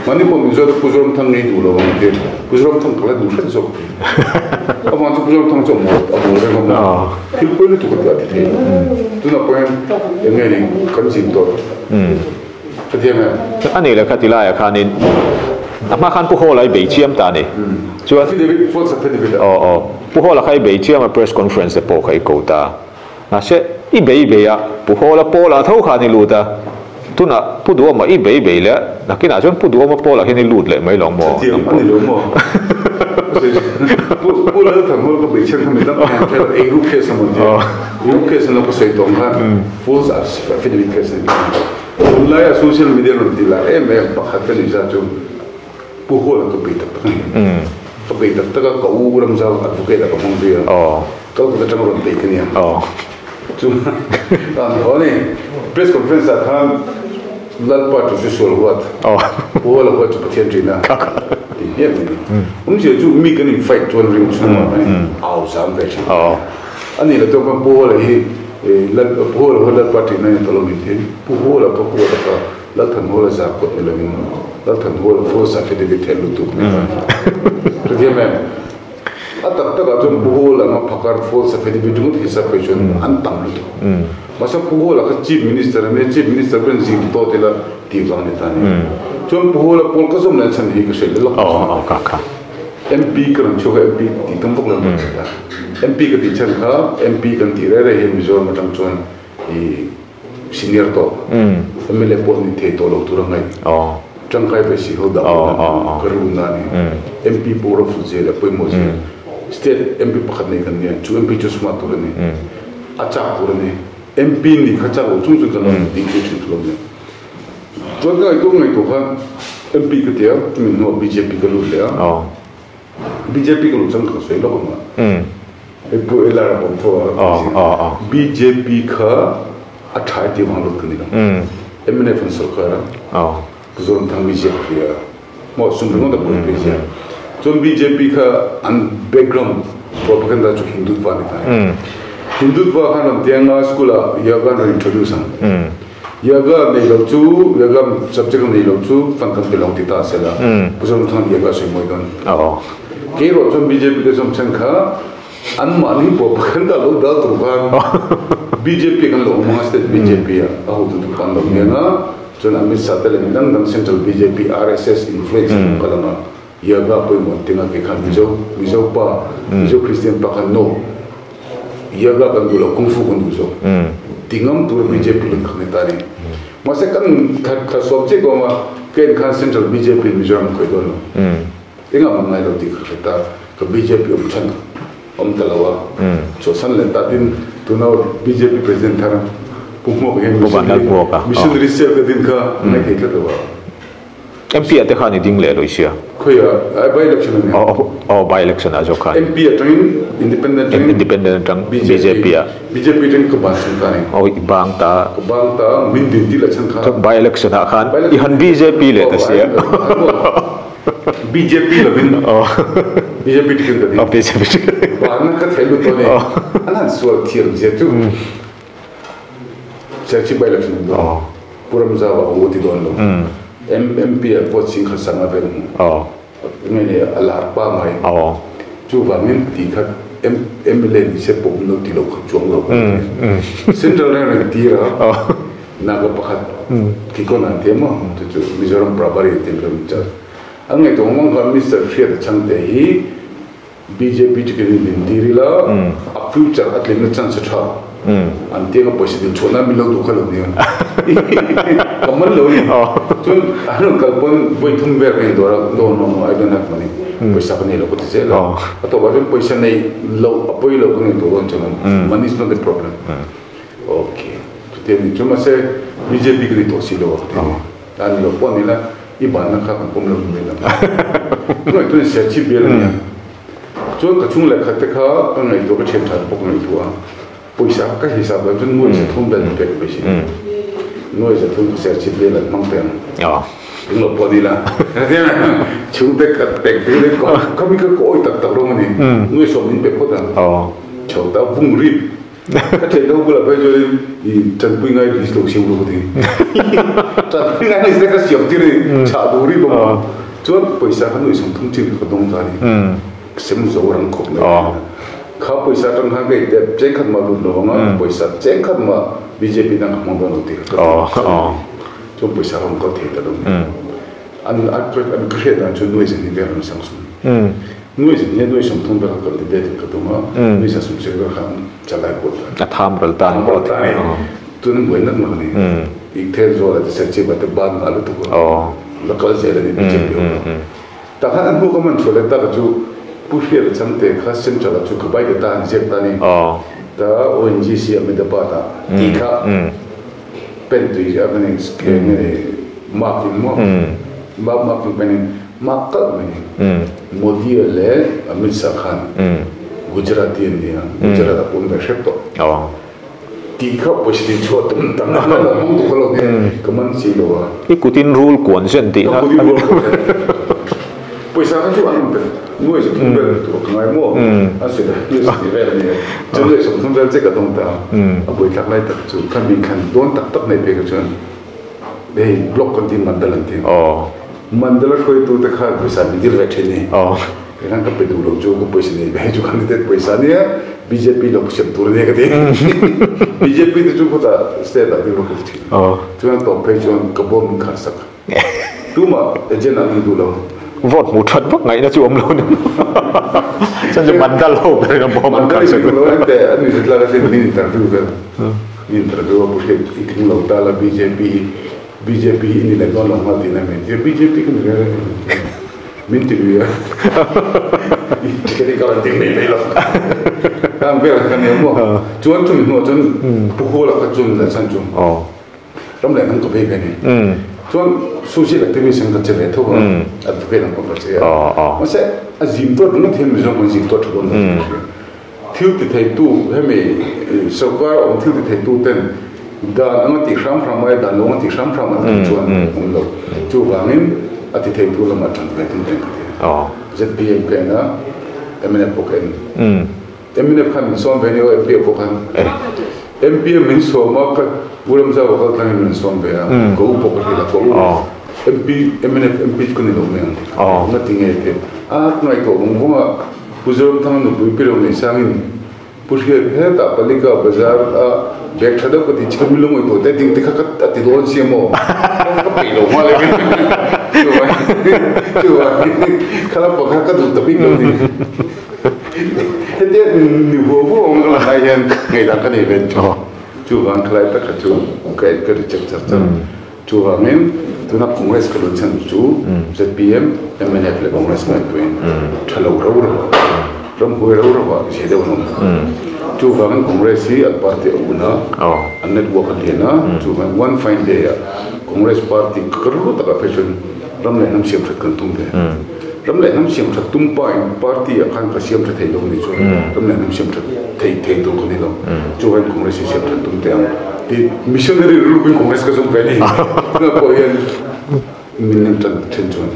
Mahni pawh min zawt a Pu Zoramthang ngei duh lo ang a ti. Pu Zoramthang ka la duh hret zawk ti. Avang chu Pu Zoramthang chu a mawl a mawl reng a maw. Thil pawi lutuk a ti a ti thei lo. Tunah pawh hian eng nge ni kan zin tawh. Ka ti ang em? A nih leh kha ti laiah khanin a hma khan Pu Hawla i bei chiam ta a ni. Chuan Affidavit, false affidavit a. Aw aw. Pu Hawla kha i bei chiam a press conference te pawh kha i ko ta. Mahse, i bei bei a, Pu Hawla Pawla tho khan i lut a, tunah Pu Duhawma i bei bei leh, nakinah chuan Pu Duhawma Pawla hian i lut leh mai lo maw? Chutiang a ni lo maw? Pu Pu Lalthanghawla ka bei chhan kha mi dang hian thil eiru case a maw tia, eiru case an lo ka sawi tawh ang khan false affidavit case a ni tawh. Tunlaia social media rawn ti lar em em pakhat ka nih zat chu Pu Hawla ka bei tak tak a ni. Ka bei tak tak a, ka u Ramzau advocate ah ka hmang zui a. Calcutta atanga rawn bei ka nia. Chu an haw a ni. Press conference ah khan Lalpa chu chu sual huat, Pu Hawla huat chu Pathian ṭihna tih hmiah mai a ni. Awmzia chu mi kan in fight chuan ring chhungah au zam ve ṭhin. A nih loh chuan khan Pu Hawla hi Pu Hawla huat Lalpa ṭihna a ni tawh lo min ti. Pu Hawla ka huat a kha Lalthanhawla zah kawt ni lovin Lalthanhawla false affidavit theih lutuk ni kha. Hrethiam em? A tak takah chuan Pu Hawla anga phakar false affidavit ringawt hi sap phei chuan an tam lutuk. Mahse Pu Hawla kha Chief Minister a nia, Chief Minister pawhin zing tawt ila tih vang ni ta ni. Chuan Pu Hawla pawl ka zawm leh chhan hi ka hrilh lawk a. MP ka rawn chhuak a, MP tih tum vak lo ka hrilh a. MP ka tih chhan kha MP kan tih reh reh hian Mizoram atang chuan i Senior tawh MLA pawh ni thei tawh lo tur a ngaih. Tangkai ve si ho dah pawh nan ka rilru na a ni. MP pawh ram fut zel a pawimawh zel. State MP pakhat nei kan nia, chu MP chu smart tur a ni. A chak tur a ni. MP nih kha chak lo chung chung kan lo ding thei thin tur a ni. Chuan ka ngaihtuah ngaihtuah khan MP ka ti a, chumi hnuah bjp ka lut leh a. Bjp ka luh chuan ka sawi lawk ang a. Hei Pu Elara pawh tho a. Bjp kha a tha i tih vang lut ka ni lo. Mnf an sorkar a. Pu Zoramthang mi ziak ka hria a. Maw sum ringawt a buaipui zia. Chuan bjp kha an background propaganda chu Hindutva ni ta. Hindutva khan rawn tiang a school ah yoga an rawn introduce ang. Yoga nei lo chu, yoga subject nei lo chu fund kan pe lo ti ta sela, Pu Zoramthang yoga sawi mawi dawn. Kei erawh chuan bjp te zawm chhan kha anmahni propaganda lo dal tur khan bjp kan lo awm ang a, state bjp ah a hotu tur kan lo hian a, chuan Amit Shah te leh midang dang central bjp, RSS influence an lo kal ang a. Yoga pawimawh tinga ke khan Mizo Mizo pa Mizo Christian pa khan no Yoga kan duh lo Kung Fu kan duh zawk tingam tur bjp lut kha ni ta ni. Mahse kan thla sawm chiah ka awm a ka en khan Central bjp in Mizoram a khawih dawn lo. Engah mah ngai lo tih ka hre ta ka bjp awm chhan awm ta lo a chawhsan leh ta tin tuna bjp president thar Pu Hmuaka hian missionary cell ka din kha ngai thei tlat lo a. MP ah te khan i ding leh lo i sia. Khawiah by election a nia. Aw by election ah zawk khan. MP atangin independent atangin independent atang bjp ah. Bjp atangin ka ban chhan ta ni. Aw i bang ta. Ka bang ta min din ti la chhan kha. By election ah khan i han bjp leh ta sia. Bjp lovin bjp ticket ka ding. Bjp ticket. Ban ka thei lut tawh ni. An han sual thiam zia chu. Serchhip by election awm dawn Pu Ramzau a u ti dawn lo MP ah pawh chhing khat sanga vel a hmu nge ni a lar pa mai chuvangin ti khat MLA ni se pawh lo ti lo kha chuang lo ka ti Central reng reng tir a Naga pakhat Kikawn an ti emaw chu chu Mizoram Prabhari an ti Mizoram in charge an ngaihtuah ngawng kha Mister Hriata Chhangte hi Bjp ticket in din tir ila a future a tlinna chance a tha an tiang a pawisa din chhuah nan min lo duh kha lo nia ka man lo ni chuan an rawn kal pawn vawi thum vel ka indawr a no no no I don't have money pawisa ka nei lo ka ti zel a a tawpah chuan pawisa nei loh a pawi lo ka nei tawh dawn chuan money is not a problem okay chutiang ni chu mahse bjp ka ni tawh si lo a ka ti a ni. A ni lo pawh ni la, i banna kha kan pawm lo mai lo. Ka ngaihtuah in Serchhip bial a nia. Chuan ka chung lehkhat te kha ka ngaihtuah ka thian that bawk ngaihtuah a. Pawisa ka hisap dan chuan nuai zathum vel pek ka beisei. Nuai zathum ka Serchhip bial an hmang teh ang. Eng lo pawh ni la. Chhungte ka pek tir hi ka mi kha ka awi tak tak rawng a ni. Nuai sawm min pe phawt ang. Chho ta vung rip. Ka theih lo bulah phei chuanin i tanpui ngai list lo siam ru ka ti. Tanpui ngai list te ka siam tir ni chah duh rih bawk a. Chuan pawisa kha nuih sawmthum chin kha ka dawng ta ni. Sem zo rang khawp mai ka ti. Kha pawisa atang khan ka intep chengkhat mah lut lo ang a, pawisa chengkhat mah bjp dang ka hmang dawn lo tih kha ka ti. Chuan pawisa kha rawn kal thei ta lo ni. An an ka hriat dan chuan nuih zan hi vel an sang sum. Nuai zan hian nuai 30 vel kha candidate in ka tum a, nuai 70 vel kha an chalai pawh ta. A tham ral ta ni. Tham ral ta ni. Tun an buai nak nak ni. Ik thel zawl a ti Serchhip a te ban ngah lutuk a. La kal zel a ni bjp ho kha. Tah khan an hmuh ka man chhuah leh tak a chu Pu Hriata Chhangte kha Central ah chu ka bai ta an ziak ta ni. Ta ONGC Ahmedabad ah tih kha pen tui a ka nei mark in maw mark mark in pen in mark kalh mai ni Modi leh Amit Shah khan Gujarati an ni a Gujarat a pawm ve hrep tawh tih kha pawisa din chhuah tum tam na lo hmang duh kha lo nia ka man si lo a I kutin rul kuan zen tih na ka kutin rul kuan zen pawisa kha chu an rawn pe nuai 30 vel tur ka ngai maw a si la nuai 30 vel a ni a chu nuai 30 vel che ka dawng ta a buaithlak lai tak chu kha mi khan dawn tak tak nei phei kha chuan Hei block kan ti mandal an ti. Mandal a hruaitu te kha pawisa min dil ve thin ni. Kei khan ka pe duh lo chu ka pawisa nei ve chu candidate pawisa nia bjp lo ka siam tur ania ka ti. Bjp te chu khutah state ah ding rawh ka ti thin. Chuan tawp phei chuan ka bawm min khar sak. Tumah agent an awm duh lo. Vote hmuh that vak ngaihna chu awm lo ni. Chuan chu mandal ho ber in a bawm an khar sak. Mandal in lo en teh an inzit lak asin min interview vel. Interview a pu hriat i tling lo ta la bjp hi bjp hi i ni leh dawn lo nghal tihna min ti a bjp ka ni reng reng min ti lui a ticket hi ka rawn ding mai mai lo ka ang vel ka nia maw chuan chumi hnuah chuan pu Huala kha chuan leh chhan chu ram leh hnam ka vei ve ni chuan social activist an ka che ve tho a advocate ang pawh ka che a mahse a zim tawt ringawt hian Mizoram kan zim tawt tha dawn lo tih ka hria. Thil ti theitu, hemi sorkar awm thil ti theitu ten dan anga tih hram hram ai dan lo anga tih hram hram an tum chuan awm lo. Chuvangin a ti theitu lamah tan ve tum reng ka ti a. ZPM ka en a, mnf pawh ka en. Mnf khan min sawm ve nia, MPA pawh khan. MPA min sawm a, ka U Ramzau a kal tlangin min sawm ve a, ka u pawh ka hrilh a, ka u MP, mnf MP chu ka ni lo mai ang. Nga ti nge ti a, ka ngaihtuah vawng vawng a. Pu Zoramthanga nupui Pi Ro Neihsangin Pu Hriat hetah Palika Bazar a bag tha deuh ka ti che mi lungawi tawh te ding te kha ka a ti dawn sia maw ka peih lo nghal em Chuvangin kha lampang kha ka duh ta bik lo ni. Hetia ni huau huau ang ka lan lai hian ngaihdan ka nei ve thin. Chuvang khalai tak kha chu ka en ka reject char char. Chuvangin tuna Congress ka lut chhan chu zpm, mnf leh Congress ngaihtuahin tha lo rau rau a, ramhuai rau rau a zia deuh an awm. Chuvangin Congress hi an party a un a, an network a lian a, chuvangin one fine day ah Congress party ka rilru takah phei chuan ram leh hnam siam that kan tum ve. Ram leh hnam siam that tum pahin party ah khan ka siam tha thei lo ni chuan ram leh hnam siam that thei thei tur ka ni lo. Chuvangin Congress hi siam that tum teh ang tih missionary rilruin Congress ka zawm ve a ni. Tunah pawh hian min nem tan then chuan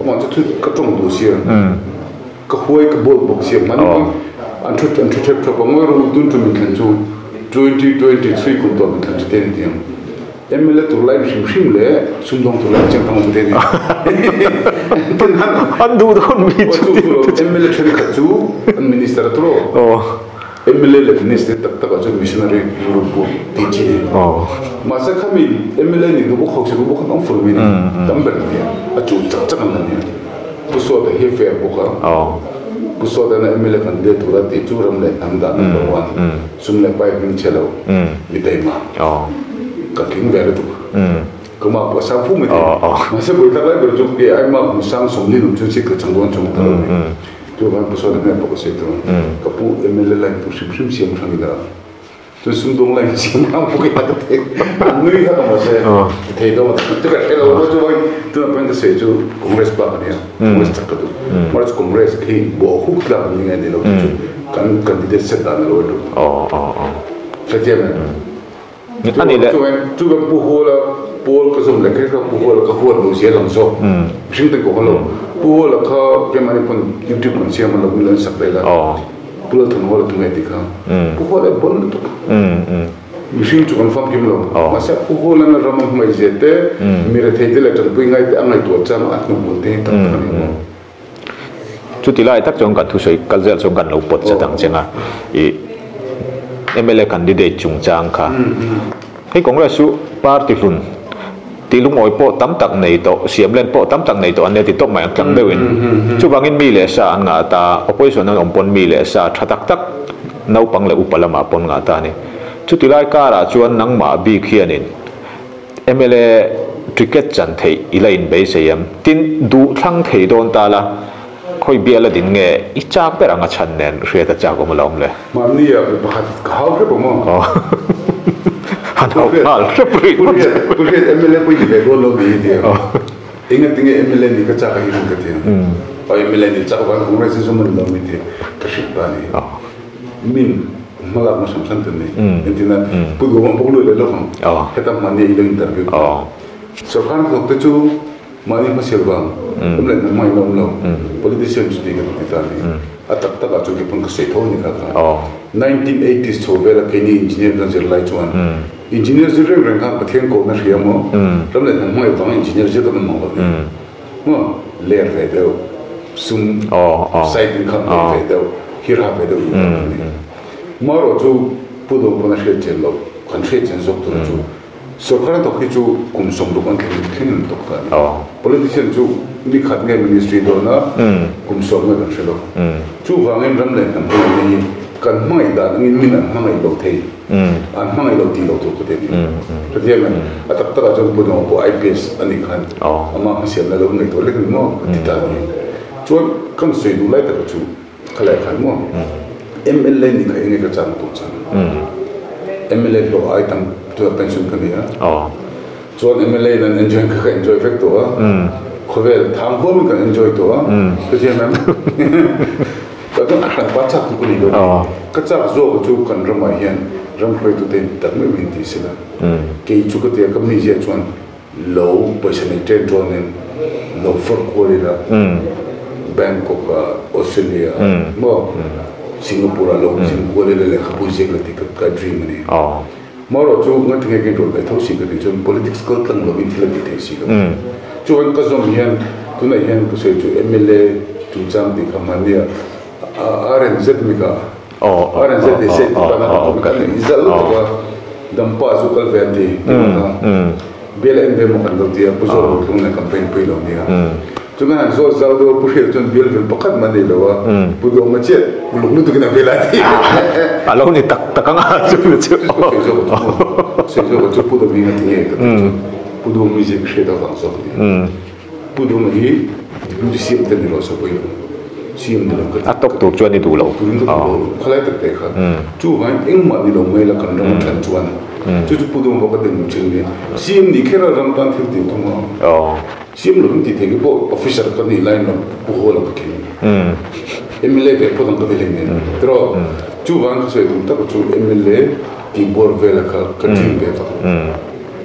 amah chu thu ka tawng duh sia, ka huai ka bold bawk sia hmani pawn an thu an thu thep thawp a ngawi rawh u tun tum inthlan chu 2023 kum tawp inthlan chu te a ni tih ang. MLA tur lai hrim hrim leh sumdawng tur lai chiang tam awm te ni. Tin han an duh dawn mi chu ti. MLA thenkhat chu an minister tur aw. MLA leh minister tak tak ah chuan missionary rilru pawh ti chi ni. Mahse khami MLA nih duh bawk hausa duh bawk khan awm fur mai ni. Tam ber ni a chu chak chak an la nia. Pu Sawta hi fair bawk a. Pu Sawta na MLA kan let tur a tih chu ram leh hnam dan number one. Sum leh pai hming chhe lo mi taima ka tling ve lutuk. Ka mah pawh a sang fu mai thei. Mahse vawi khat lai ber chu kei ai mah hmu sang 40 awm chuan seat ka chang dawn chuang ta lo ni. Chuvang pu sawn a hmel pawh ka sawi tur. Ka pu MLA line tur hrim hrim siam hrang ila chuan sumdawng line siam hrang pawh kei ka thei. An nui kha ka mahse ka thei dawn chu ka hre lo maw chuvangin tunah pawhin ka sawi chu Congress bak a nia. Congress chak ka duh. Mahse Congress khi bawh huk tlak an ni ngai ni lo chu chu. Kan candidate set dan a lo lut. Aw aw aw. Hrethiam em? Ani le. Chu kan pu hual a pawl ka zawm leh kher kha pu hual ka huat lo zia lang zawk. Mihring ten ka haw lo. Pu hual a kha keimahni pawn YouTube kan siam a lo min lo en sak ve la. Pu Lalthanhuala tunge tih kha. Pu hual a bon lutuk. Mihring chu kan famkim lo. Mahse pu hual an ram a hmangaih zia te, mi rethei te leh tanpui ngai te a ngaihtuah chang a hnuhmul te hi tak tak a ni maw? Chuti lai tak chuan kan thusawi kal zel chuan kan lo pawt chat ang cheng a, ih mla candidate chungchang kha hei Congress chu party hlun tih lungawi pawh tam tak nei tawh, siam len pawh tam tak nei tawh an nia ti tawp mai ang tlang deuhin. Chuvangin mi leh sa an ngah ta, opposition an awm pawn mi leh sa tha tak tak naupang leh upa lamah pawn ngah ta a ni. Chuti lai karah chuan nangmah bik hianin Mla ticket chan theih i la inbeisei em? Tin, duh thlang thei dawn ta la, khawi bial a din nge i chak ber ang a chhan nen hriat a chak awm alawm le? Mahni ah mi pakhat ka hau hrep ang aw. Aw. Han hau nghal hrep rih ngawt. Pu Hriat, mla pawh i ni ve dawn lo ni i ti ang. Enga tinge mla nih ka chak a hi rin ka ti ang. Aw mla nih chak avang Congress hi zawm a ni lo mi ti ka hrilh ta a ni. Min. Hmalakna hran hran tur nei. Engtin a Pu Duhawm bawk luih leh lawk ang. Heta mahni i lo interview kha. Sorkar hnathawk te chu mahni hmasial vang awm leh hnam hmain a awm lo. Politician chu tih kan ti ta a ni. A tak takah chuan kei pawn ka sawi tho a ni kha kha. 1980s chho vela keini engineer kan zir lai chuan engineer zir reng reng khan Pathian kohna hria maw ram leh hnam hmangaih vanga engineer zir kan awm mang lo ni. Maw ler ve deuh sum side income nei ve deuh hira ve deuh duh tak an ni. Marawh chu Pu Dawng pawn a hriat chian loh kan hriat chian zawk tur chu sorkar a thawk hi chu kum 60 an thleng thleng an tawk ta a ni. Politician chu ni khat nge ministry dawn a kum 10 nge kan hre lo. Chuvangin ram leh hnam hmangaihna hi kan hmangaih dan angin min an hmangaih lo thei. An hmangaih lo tih lo tur ka ti a ni. Hetiang in a tak takah chuan Pu Dawng pawh IPS a nih khan amah hmasiamna lo ngaihtuah lek a ni maw ka ti ta a ni. Chuan kan sawi duh lai taka chu ka leh khan maw mla nih kha enge ka chang tur chang mla hlawh ai tam chuan pension ka nei a chuan mla in an enjoy kha ka enjoy vek tawh a khawvel thang huamin kan enjoy tawh a hetiang em Ka chuan a hran pa chak chu ka ni lo a, ka chak zawk chu kan ramah hian ram hruaitute in tak meuh in ti sila, kei chu ka tia ka mizia chuan lo pawisa nei ṭen ṭawnin lo fawrh kual ila, Bangkok ah, Australia ah maw Singapore ah lo zin kual ila lehkhabu ziak la tih ka dream a ni. Marawh chu ngatinge ka inrawlh ve tho si ka tih chuan politics kal tlang lovin thil a tih theih si lo. Chuan ka zawm hian tunah hian ka sawi chu mla chungchang tih kha mahnia RNZ mi kha RNZ ni se tih pana ka awm kha i zal lutuk a dampa chu kal ve an ti tih kha bial en ve maw kan lo ti a Pu Zawlbutlung nen campaign pui lo nia. Chu kan han zawt zau deuh a, Pu Hriat chuan bial vel pakhat mah nei lo a, Pu Duhawma chiah uluk lutuk in a vel a ti. A lo ni tak tak ang a chu chu. Chu ka sawi zawk a chu maw? Sawi zawk a chu Pu Duhawma hi nga ti nge ka tih chuan Pu Duhawma mizia ka hriat avang zawk a ni. Pu Duhawma hi Deputy CM te ni rawh se pawhin CM ni lo ka ti. A tawp tur chuan i duh lo. Turin ka duh lo. Khalai tak te kha. Chuvangin engmah ni lo mai la kan ram a then chuan chu chu Pu Duhawma pawh ka den lo thin a ni. CM nih kher a ram tan thil tih thung a. Siam lovin tih theih hi pawh officer ka nih laiin lam pu haw lam ka khen a ni. Mla ve phawt ang ka ti hlei nen. Tiraw? Chuvang ka sawi tum tak chu mla tih bawr vela kha ka dream ve vak lo.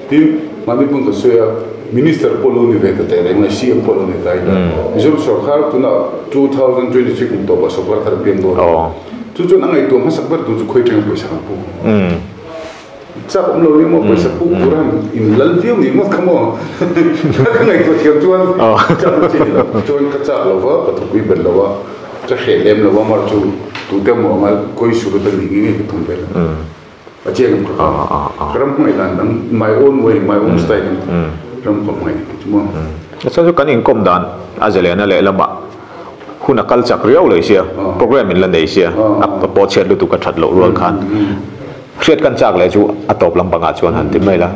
Tin, mahni pawn ka sawi a, Minister pawh lo ni ve ta teh reng la, CM pawh lo ni ta ila, Mizoram sawrkar tunah 2023 kum tawpah sawrkar thar a piang dawn a. Chu chuan a ngaihtuah hmasak ber tur chu khawi atanga pawisa kan pu. Chak awm lo nia maw pawisa puk tur a han in lal viau ni ngawt kha maw ka ngaihtuah thiam chuan chak na chi ni lo chuan ka chak lo va ka thupui bet lo a ka hreh lem lo a mar chu tute maw anga kawi sur atan ni nge nge ka tum vel a a chiang em ka ka ram hmangaih dan dang my own way my own style in ram ka hmangaih ti chu maw. Chuan chu kan inkawm dan a zalena lehlamah Hun a kal chak riau lo sia, program in la nei sia, a pawh chhiat lutuk a that loh rual khan hriat kan chak leh chu a tawp lam pangah chuan han ti mai la.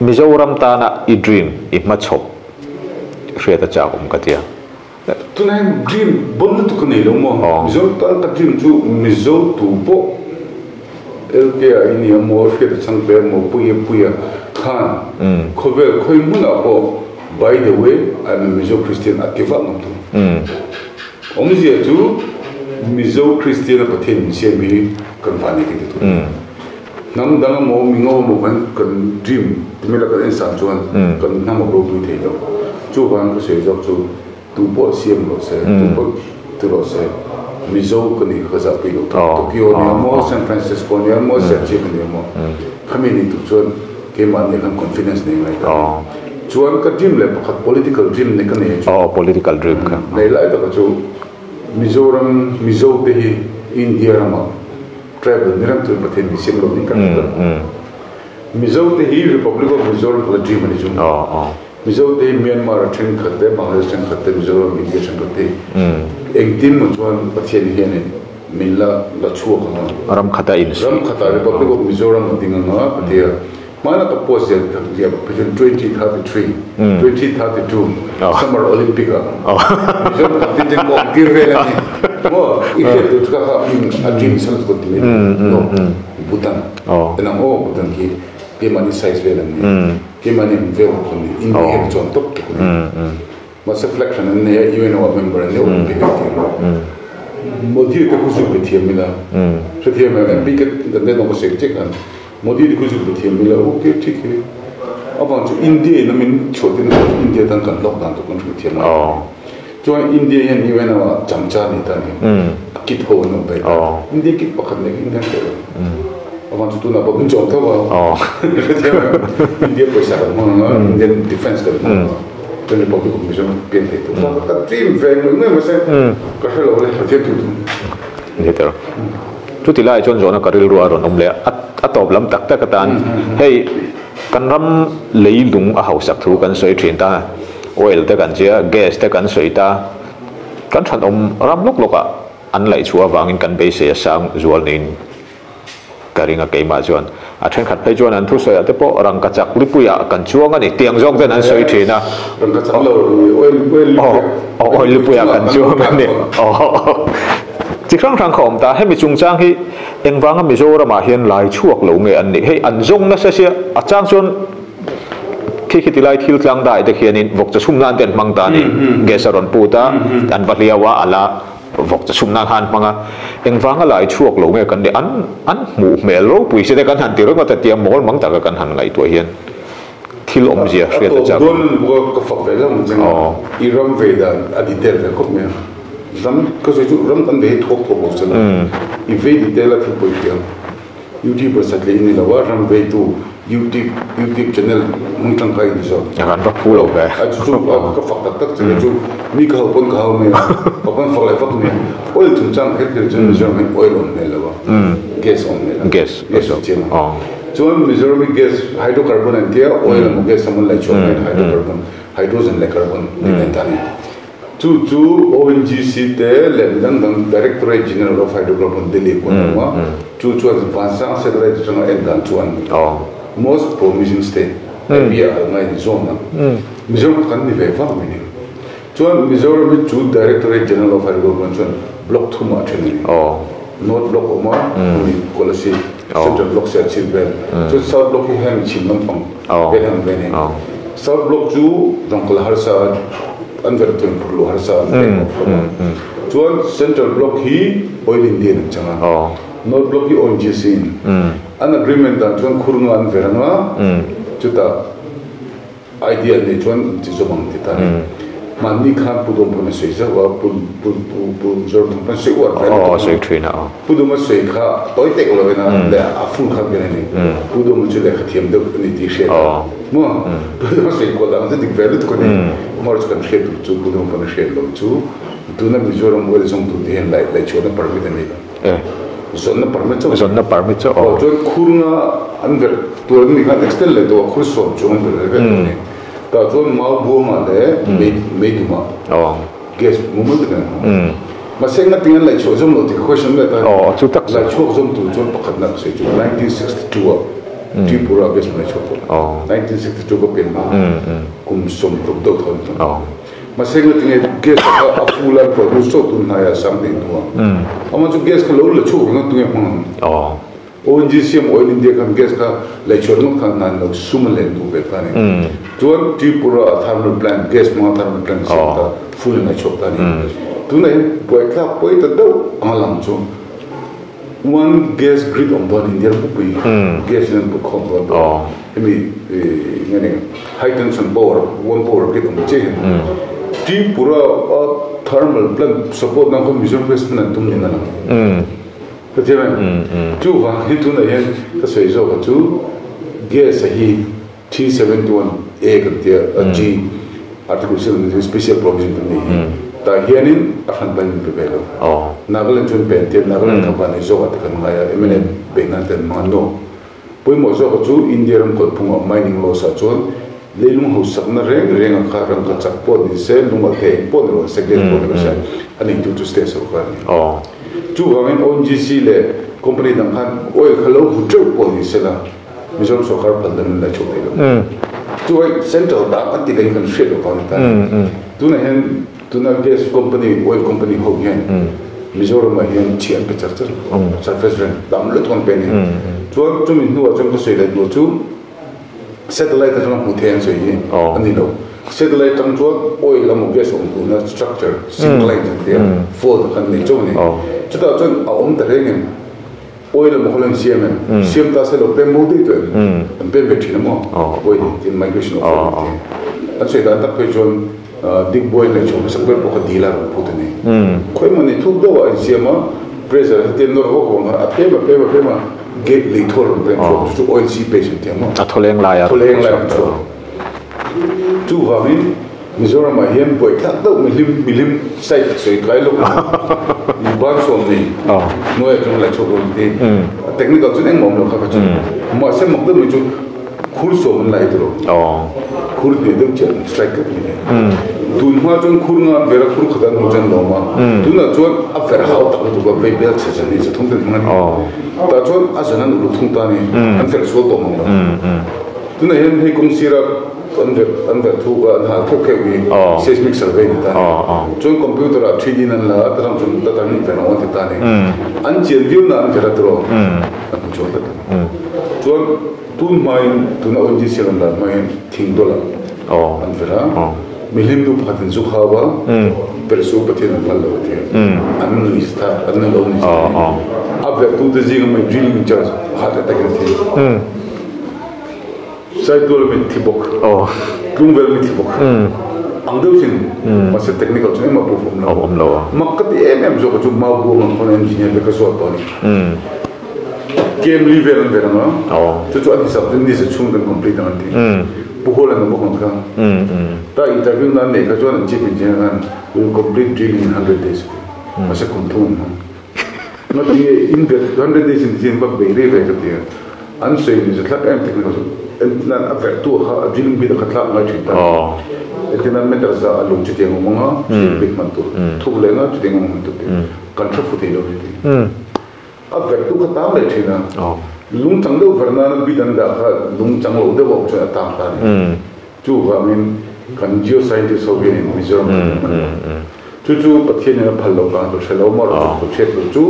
Mizoram tana i dream, i hmachhawp hriat a chak awm ka tia. Tunah hian dream bon lutuk ka nei lo maw? Mizoram tan ka dream chu Mizo tu pawh LK ah i nia maw, hriat a chang hle maw, Puia Puia khan khawvel khawi hmunah pawh By the way, I'm a Mizo Christian a ti vak ngam thung. Awmzia chu Mizo Christian a Pathian min siam hi kan va nei kan ti thung. Hnam dang emaw mi ngo emaw kan kan dream ti mai la kan en san chuan kan hnam a ropui thei lo. Chuvang ka sawi zawk chu tu pawh siam rawh se, tu pawh ti rawh se, Mizo ka nih kha ka zahpui lo thung. Tokyo nia maw, San Francisco nia maw, Serchhip nia maw, khami ni tur chuan Keimah nih khan confidence nei ngai ta ni. Chuan ka dream leh pakhat political dream nei ka nei a chu. Aw political dream kha. Nei lai taka chu Mizoram Mizo te hi India ramah tribal ni reng chuan Pathian min siam lo ding ka hre ta. Mizo te hi Republic of Mizoram kha la dream a ni chu. Mizo te hi Myanmar a thenkhat te Bangladesh thenkhat te Mizoram India thenkhat te hi engtin maw chuan Pathian hianin Min la la chhuak ang a. Ram khata in suih. Ram khata Republic of Mizoram a ding ang a ka ti a. Hmaina ka post zel tak zia President 2033, 2032 Summer Olympic ah Mizoram contingent ka awm tir vel a ni. Maw i hriat tur chu ka kha a dream san chu ka ti mai no Bhutan enang aw Bhutan khi keimahni size vel an ni. Keimahni ang vel bawk an ni. India hian a chuan tawp tuk a ni. Mahse flag hran an nei a, UNO ah member an nei Olympic an ti ang. Modi te khu zuk be thiam ila, hrethiam em MP ka kan den awm ka sawi chiah khan Modi te khu zuk be thiam ila ok thik hi. Avang chu India in a min chhuah tir nasa chu India tan kan hlawk dan tur kan hrilh thiam ngai ta ni. Chuan India hian UNO ah chamcha a nei ta ni. A kit ho an awm daih ta. India kit pakhat nei kha India an hreh lo. Avang chu tunah pawh min chawm tho a. Hrethiam em India pawisa kan hmang ang a, Indian defence kan hmang ang a. Chuan Republic of Mizoram pian thei tur kha ka dream ve ngawih ngawih mahse ka hre lo le Pathian thu thung. Ni ter. Chuti laiah chuan zawhna ka rilru a rawn awm leh a, a tawp lam tak tak atan hei kan ram leilung a hausak thu kan sawi thin ta, oil te kan chia, gas te kan sawi ta, kan thanawm ram lawk lawkah an laih chhuah avangin kan beisei a sang zual niin Ka ring a keimah chuan a thenkhat phei chuan an thusawiah te pawh rangkachak lipuiah kan chuang a ni tiang zawk ten an sawi thin a. Rangkachak lo oil oil lipuiah. Aw oil lipuiah kan chuang a ni. Aw chi hrang hrang kha awm ta. Hemi chungchang hi engvanga Mizoramah hian lai chhuak lo nge an nih? Hei an zawng nasa sia a chang chuan khi khi tilai thil tlang dai te khianin vawkchaw chhum nan te an hmang ta a ni. Gas a rawn put a an va hliau a a la. Vawk cha chhumna khan hmang a, engvanga lai chhuak lo nge kan nih an an hmuh hmel ropui si te kan han ti ringawt a tia mawl mang taka kan han ngaihtuah hian thil awmzia hriat a chak. A tawp dawn a ni bawk a, ka fak ve hlauh ang che nga, i ram ve dan a detail ve khawp mai a, ram ka sawi chu ram kan ve hi thawk thawk lo che la, i vei detail a thil pawi hria. Youtuber satliah i ni lo a, ram veitu YouTube YouTube channel hmang tangkai i ni zawk. Kan va phu lo ve. A chu chu ka fak tak tak che chu mi ka hau pawn ka hau mai a, ka pawn fak leh vak mai a. Oil chungchang kher kher chuan Mizoram hian oil awm hmel lo a, gas awm hmel a. Gas gas a chiang a. Chuan Mizoram hi gas hydrocarbon an tia, oil emaw gas emaw an laih chhuak mai a, hydrocarbon, hydrogen leh carbon tih nen ta a ni. Chu chu ONGC te leh midang dang Directorate General of Hydrocarbon Delhi pawh an awm a, chu chuan Vansang Satellite atanga en dan chuan Most Promising State area a ngai ni zawn a, Mizoram kha kan ni ve vak mai ni. Chuan Mizoram hi chu Directorate General of Hydrocarbon chuan block thumah a then a ni. North block awm a, hemi Kolasib, Central block Serchhip vel, chuan South block hi heng chhim lampang vel han ve ni. South block chu dangkal harsa an ver tuin phur luh harsa an pek bawk hlawm a. Chuan Central block hi Oil India in an chang a, North block hi ONGC in. An agreement dan chuan khur nga an ver anga, chutah Idea an neih chuan an ti zawm ang ti ta ni. Hmanni khan Pu Dawm pawn a sawi zauh a, Pu Pu Pu Pu Zoramthang pawn sawi uar vel a sawi thin a. Pu Dawma sawi kha a tawi tek lo in a leh a full kha vel a ni. Pu Dawma chu lehkha thiam deuh a ni tih hriat a. Maw? Pu Dawma sawi kual dang chu dik ve lutuk a ni. Amaherawhchu kan hriat tur chu Pu Dawma pawn a hriat lo chu tuna Mizoram oil zawngtu te hian laih laihchhuahna permit a nei lo. Zawnna permit chauh. Zawnna permit chauh aw. Chuan khur nga an verh tur an nih khan extend leh tawh a khur sawm chung an verh leh vek tawh a ni. Tah chuan mau buangah leh mei mei dumah gas mumal takin an hmang. Mahse ngatinge an laihchhuah zawm loh tih ka question let a. Aw chu tak. Laihchhuak zawm tur chuan pakhatna ka sawi chu 1962 ah Tripura gas an laihchhuak tawh. 1962 ka pian hma kum 60 deuh thaw an hmang. Mahse ngatinge gas kha a full a produce chauh tun hnaiah sang tih hnuah amah chu gas kha lo la chhuak reng a tunge hmang ang? ONGC emaw Oil India khan gas kha lei chhuah ringawt khan hna an lo sum a len duh ve ta a ni. Chuan Tripura a thermal plant gas hmanga thermal plant siam ta full in a chhuak ta a ni. Tunah hian buaithlak pawi ta deuh anga lang chu one gas grid awm dawn India ram pupui gas in an put khawm dawn tawh hemi nge ni high tension power one power grid awm chiah hian Tripura a thermal plant support nan khawn Mizoram gas hman an tum niin a lang ka thiam em chuvang hi tunah hian ka sawi zawk a chu gas a hi 371 A kan tia G article 72 special provision kan nei hi tah hianin a hran pahin min pe ve lo. Nagaland chuan pe an tia Nagaland kha van ei zawkah te kan ngai a mla beih nan te an hmang a no. Pawimawh zawkah chu India ram kalphungah mining laws ah chuan leilung hausakna reng renga kha rangka chak pawh ni se lung a thei eng pawh ni rawh se gas pawh ni rawh se a neitu chu state sorkar a ni. Chuvangin ONGC leh company dang khan oil kha lo hmu teuh pawh ni sela Mizoram sorkar phal dan an la chhuak thei lo. Chuai central dah kan ti leh hi kan hriat loh vang ni ta ni. Tunah hian tuna gas company, oil company ho hian Mizoram ah hian chhiah an pe char char lo. Surface rent tam lutuk an pe a ni. Chuan chumi hnuah chuan ka sawi leh hnuah chu satellite atanga hmuh theih an sawi hi a ni lo. Satellite atang chuan oil emaw gas awm duhna structure, syncline an ti a, fault kha an nei chauh a ni. Chutah chuan a awm ta reng em? Oil emaw kha lo insiam em? Siam ta se lo pem bo daih tawh em? An pem ve thin emaw? Oil tin migration of oil an ti. An sawi dan tak phei chuan Digbuai leh chhawm hmasak ber pawh kha dil a rawn phut a ni. Khawi emaw ni thuk deuh ah a insiam a, pressure hetiang nawr vak vang khan a pem a pem a pem a, gate lei thawl rawn pem chhuak chu chu oil seepage an ti ang maw? A thawleng lai a rawn chhuak. Chuvangin Mizoram ah hian buaithlak deuh mihlim mihlim site sawi tlai lawk a ni ban sawm nei hnuai atang la chhuak dawn ti a technical chuan engmah awm lo kha kha chu mahse mak deuh mai chu khur sawm an lai tiro khur hnih deuh chiah an strike tlat mai tun hma chuan khur nga an ver a khur khat an hmu chuan lawm a tunah chuan a ver hau tak lutuk a vei bel chhe zan hi zathum ten hmang a ni tah chuan a zan an uluk thung ta a ni an ver sual tawh mang lo tunah hian hei kawng sira An verh an verh thuk a, an hal kheuh kheuh hi seismic survey ni ta a ni. Chuan computer ah 3D in an la a, tarang chuan ta tarang in verh ang an ti ta a ni. An chian viau na an verh a tiraw an hmu chuang tlat lo. Chuan tun hmain tuna ONGC rawn lar hma hian thing dawlah an verh a, mihlim nu pakhat in zu khau a, perhsu Pathian an phal lo a ti a, an nui zet a, an lo nui zet a ni. A verhtute zinga mai drilling in charge heart attack in a thi. Saitual mi thi bawk, Tlungvel mi thi bawk ang deuh thin. Mahse technical chu engmah proof awm lo. Awm lo a. Mak ka ti em em zawk a chu Mau Buang ang khawn engineer te ka zawt tawh a ni. Kem li vel an vel ang a, chu chu an hisap chu ni za chhung kan complete ang an ti. Pu Hawla na bawk ang kha. Ta interview na an neih kha chuan an chief engineer khan we will complete drilling in 100 days a ti. Mahse kum thum an hmang. Ngatinge in vet 100 days in zin vak bei rei ve ka ti a. An sawi ni zathlak em technical chu nan a verh tu kha a drilling bit a kha thlak ngai thin ta. Entinan meter za a lung chutiang awm anga bit hman tur thuk leh anga chutiang awm hman tur tih kan hre fu thei lo ni tih. A vertu kha tang leh thin a, lung chang deuh ver nana bit an dah kha lung chang lo deuh a awm chuan a tang ta a ni. Chuvangin kan geoscientist ho hianin Mizoram kan awm a ni. Chu chu Pathianin a phal lo kang ka hre lo, amaherawhchu ka hriat loh chu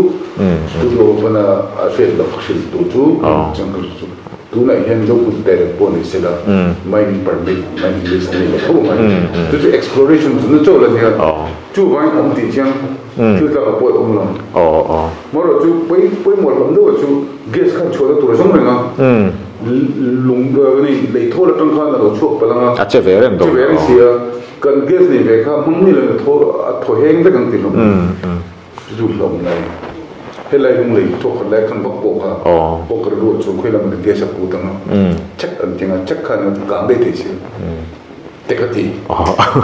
tu tu pawna a hriat loh ka hrilh tu chu chang ka hrilh chu tunah hian zo kut direct pawh ni sela mining permit, mining lease an nei lo tho mai. Chu chu exploration chu na chaw la nia. Chuvangin awm tih chiang thil tlak a pawi awm lo. Amaherawhchu pawimawh hlawm deuh chu gas khan chhuahna tur a zawng reng a. Lung ni lei thawl atang khan a lo chhuak palh ang a. A che ve reng dawn. Che ve reng si a. Kan gas nei ve kha hmang ni lo thaw a thaw heng vek ang ti hlawm. Chu chu hlawm lai. Helai lung lei thaw khat lai khan vak pawh kha pawh ka rilru a chu khawi lam in gas a put ang a. Check an ti ang a check khan kang daih thei si. Te ka ti.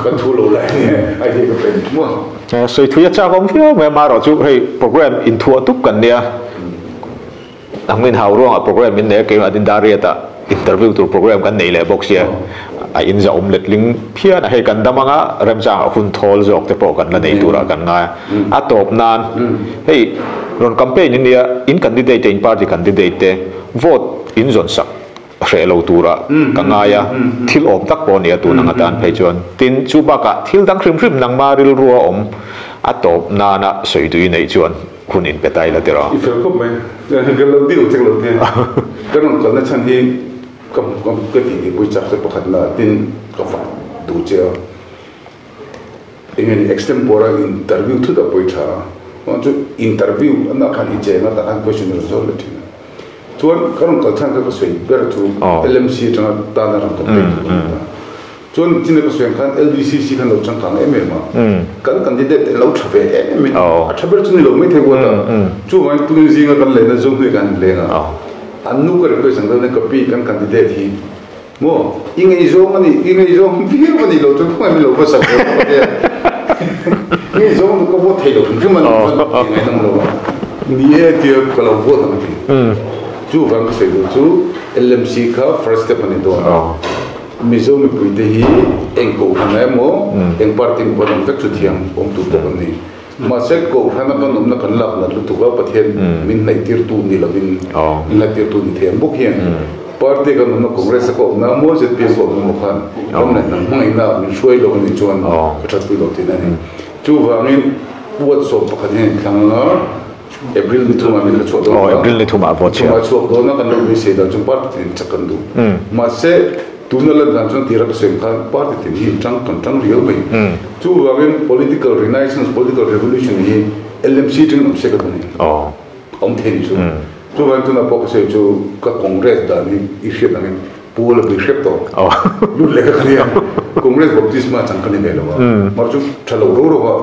Kan thu lo lai idea ka pe ni maw. Sawi thui a chak awm viau mai amaherawhchu hei program inthuah tup kan nia. Ang in hau ruangah program min nei a, keimah din Dariat-ah interview tur program kan nei leh bawk sia, a in za awm letling phian a, hei kan dam anga remchangah hun thawl zawk te pawh kan la nei turah kan ngai a, a tawp nan hei rawn campaign in nia, in candidate te in party candidate te vote in zawn sak hreh lo turah ka ngai a, thil awm tak pawh a ni a tun ang atan phei chuan, tin chu bakah thil dang hrim hrim nangma rilrua awm a tawp nana sawi tui neih chuan. Hun in pe ta ila tiraw? I fel khawp mai. Ka lo dil chek lo te. Ka rawn kalna chhan hi ka ka tih tih pui chak che pakhat na tin ka fak duh che a. Eng nge ni extempore a interview thut a pawi tha a. Chuan chu interview a nah khan i cheng a tah khan question a rawn zawt leh thin a. Chuan ka rawn kal chhan kha ka sawi ber chu LMC atanga tana rawn campaign tur ka ni ta. Chuan chin ka sawi ang khan LDCC khan lo changkang em em a, kan candidate te lo tha ve em em in, a tha ber chu ni lo maithei kuat a, chuvangin tun zinga kan lehna zo hnuai kan han leng a, an nu ka request ang deuh ka pi kan candidate hi maw i ngaihzawng a ni, i ngaihzawng viau a nih loh chuan khawngaih min lo va sak ve bawk a tia, i ngaihzawng chu ka vote thei lo hrim hrim a ni chuan i ngaihnawm lo a, ni e tia ka lo vote ang a ti. Chuvang ka sawi duh chu LMC kha first step a ni dawn a. Mizo mipuite hi eng kohhran emaw, eng party emaw kan awm vek chu thiam awm tur pawh kan ni. Mahse kohhrana kan awmna kan lak nat lutuk a, Pathian min hnaihtirtu ni lovin min hnaihtirtu ni thei ang bawk hian party kan awmna Congress a ka awmna emaw zpm ka awmna emaw khan ram leh hnam hmangaihna ah min hruai lo a nih chuan ka thatpui lo tihna a ni. Chuvangin puat sawm pakhat hian inthlang anga April ni thumah min la chhuah dawn a. April ni thumah vote chhiar. Thumah chhuak dawn a kan lo beisei dan chuan party tin chak kan duh. Mahse tuna lan dan chuan tira ka sawi khan party tin hi tang kan tang riau mai. Chuvangin political renaissance, political revolution hi LMC tangin awm se ka duh ni. Awm thei ni chu. Chuvangin tuna pawh ka sawi chu ka Congress dan hi i hriat angin Pu la pui hrep tawh. Lut leh ka kha nia. Congress baptisma chang ka ni ve lo a. Mar chu tha lo ro ro a.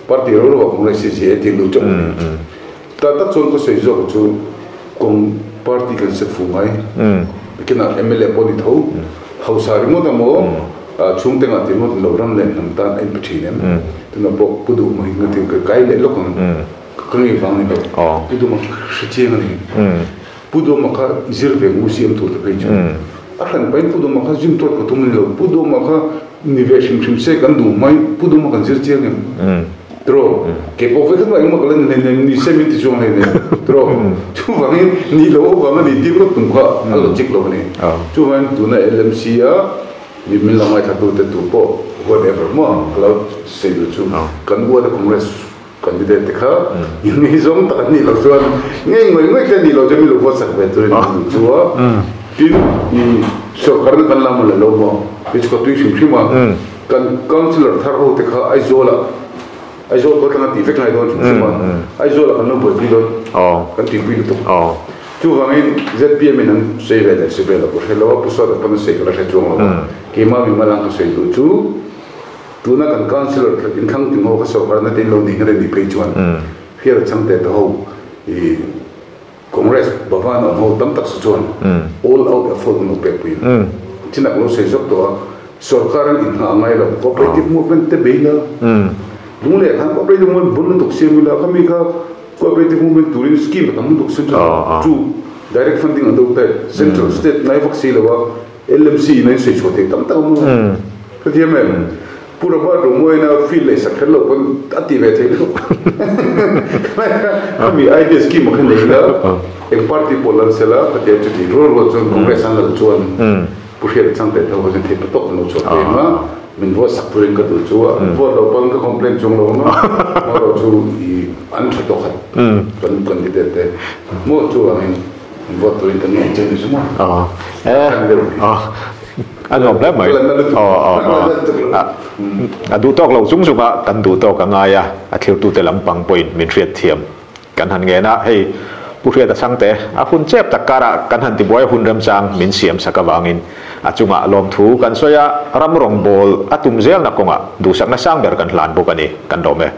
Party ro ro a Congress hi zia ti lut chauh a ni. Ta tak chuan ka sawi zawk chu Cong party kan set fu ngai. Bikinah mla pawh ni tho. Hausa ringawt emaw chhungte ngah ti ringawt lo ram leh hnam tan a inpe thin em. Tunah pawh Pu Duhma hi nga ti ka kai leh lawk ang. Ka ngei vang ni lo. Pu Duhma hre chiang a ni. Pu Dawma kha zir ve ngu siam tur te phei chu a hran pahin Pu Dawma kha zim tawt ka tum a ni lo. Pu Dawma kha ni ve hrim hrim se kan duh mai, Pu Dawma kan zir chiang em? Tiraw? Kei pawh vekhat mah engmah ka la ni hleinem, ni se min ti chuang hleinem. Tiraw? Chuvangin ni lo avanga ni tir ngawt tum kha a logic lo a ni. Chuvangin tuna LMC a mi min lo ngaithla te tu pawh whatever maw ka lo sawi duh chu kan uata Congress Candidate te kha ngei zawng tak an nih loh chuan ngei ngawih ngawih te an nih loh chuan mi lo vote sak ve turin an duh chu a. Tin, i sorkarna kan la maw la lo maw hi chu ka tui hrim hrim a. Kan councillor thar ho te kha Aizawlah, Aizawl kawt langa tih vek ngai dawn hrim hrim a. Aizawlah kan lo buaipui dawn, kan tuipui lutuk. Chuvangin zpm in an sawi ve leh si ve lo ka hre lo a, Pu Sawta pawn a sawi ka la hre chuang lo a. Keimah mimal ang ka sawi duh chu. Tuna kan councillor inthlang ting ho kha sorkarna te in lo nih nghet a nih phei chuan hriat a chang teh ta ho i Congress Bhavan awm ho tam tak sa chuan all out effort an lo pek pui ang. Chin ak lo sawi zawk tawh a, sorkar an inhngah a ngai lo, cooperative movement te bei la, lungleh khan cooperative movement bul lutuk siam ila, khami kha cooperative movement turin scheme a tam lutuk central chu direct funding an do type central state ngai vak si lo a, LMC in a insawi chhuah theih tam tak a mu. Ka thiam em? Pu Robert Romoina field lei sak kher lo pawn a ti ve thei lutuk. Khami idea scheme ah khan nei ila eng party pawh lal sela ka ti a chuti rual rual chuan Congress an lal chuan Pu Hriata Changte tho kha chuan thei pa tawk an lo chhuah thei ang a, min vote sak turin ka duh chu a, vote loh pawn ka complaint chung lo ang a, amaherawh chu i an tha tawk khat kan candidate te maw chu angin min vote turin ka ngei che ni chu maw. A nuam hle mai. A duh tawk lo chung chung a, kan duh tawk a ngai a, a thirtute lampang pawhin min hriat thiam kan han ngen a, hei Pu Hriata Chhangte, a hun chep tak karah kan han tibuai a hun remchang min siam sak avangin a chungah lawmthu kan sawi a, ram rawngbâwl a tum zelna kawngah duhsakna sang ber kan hlan bawk a ni, kan lawm e.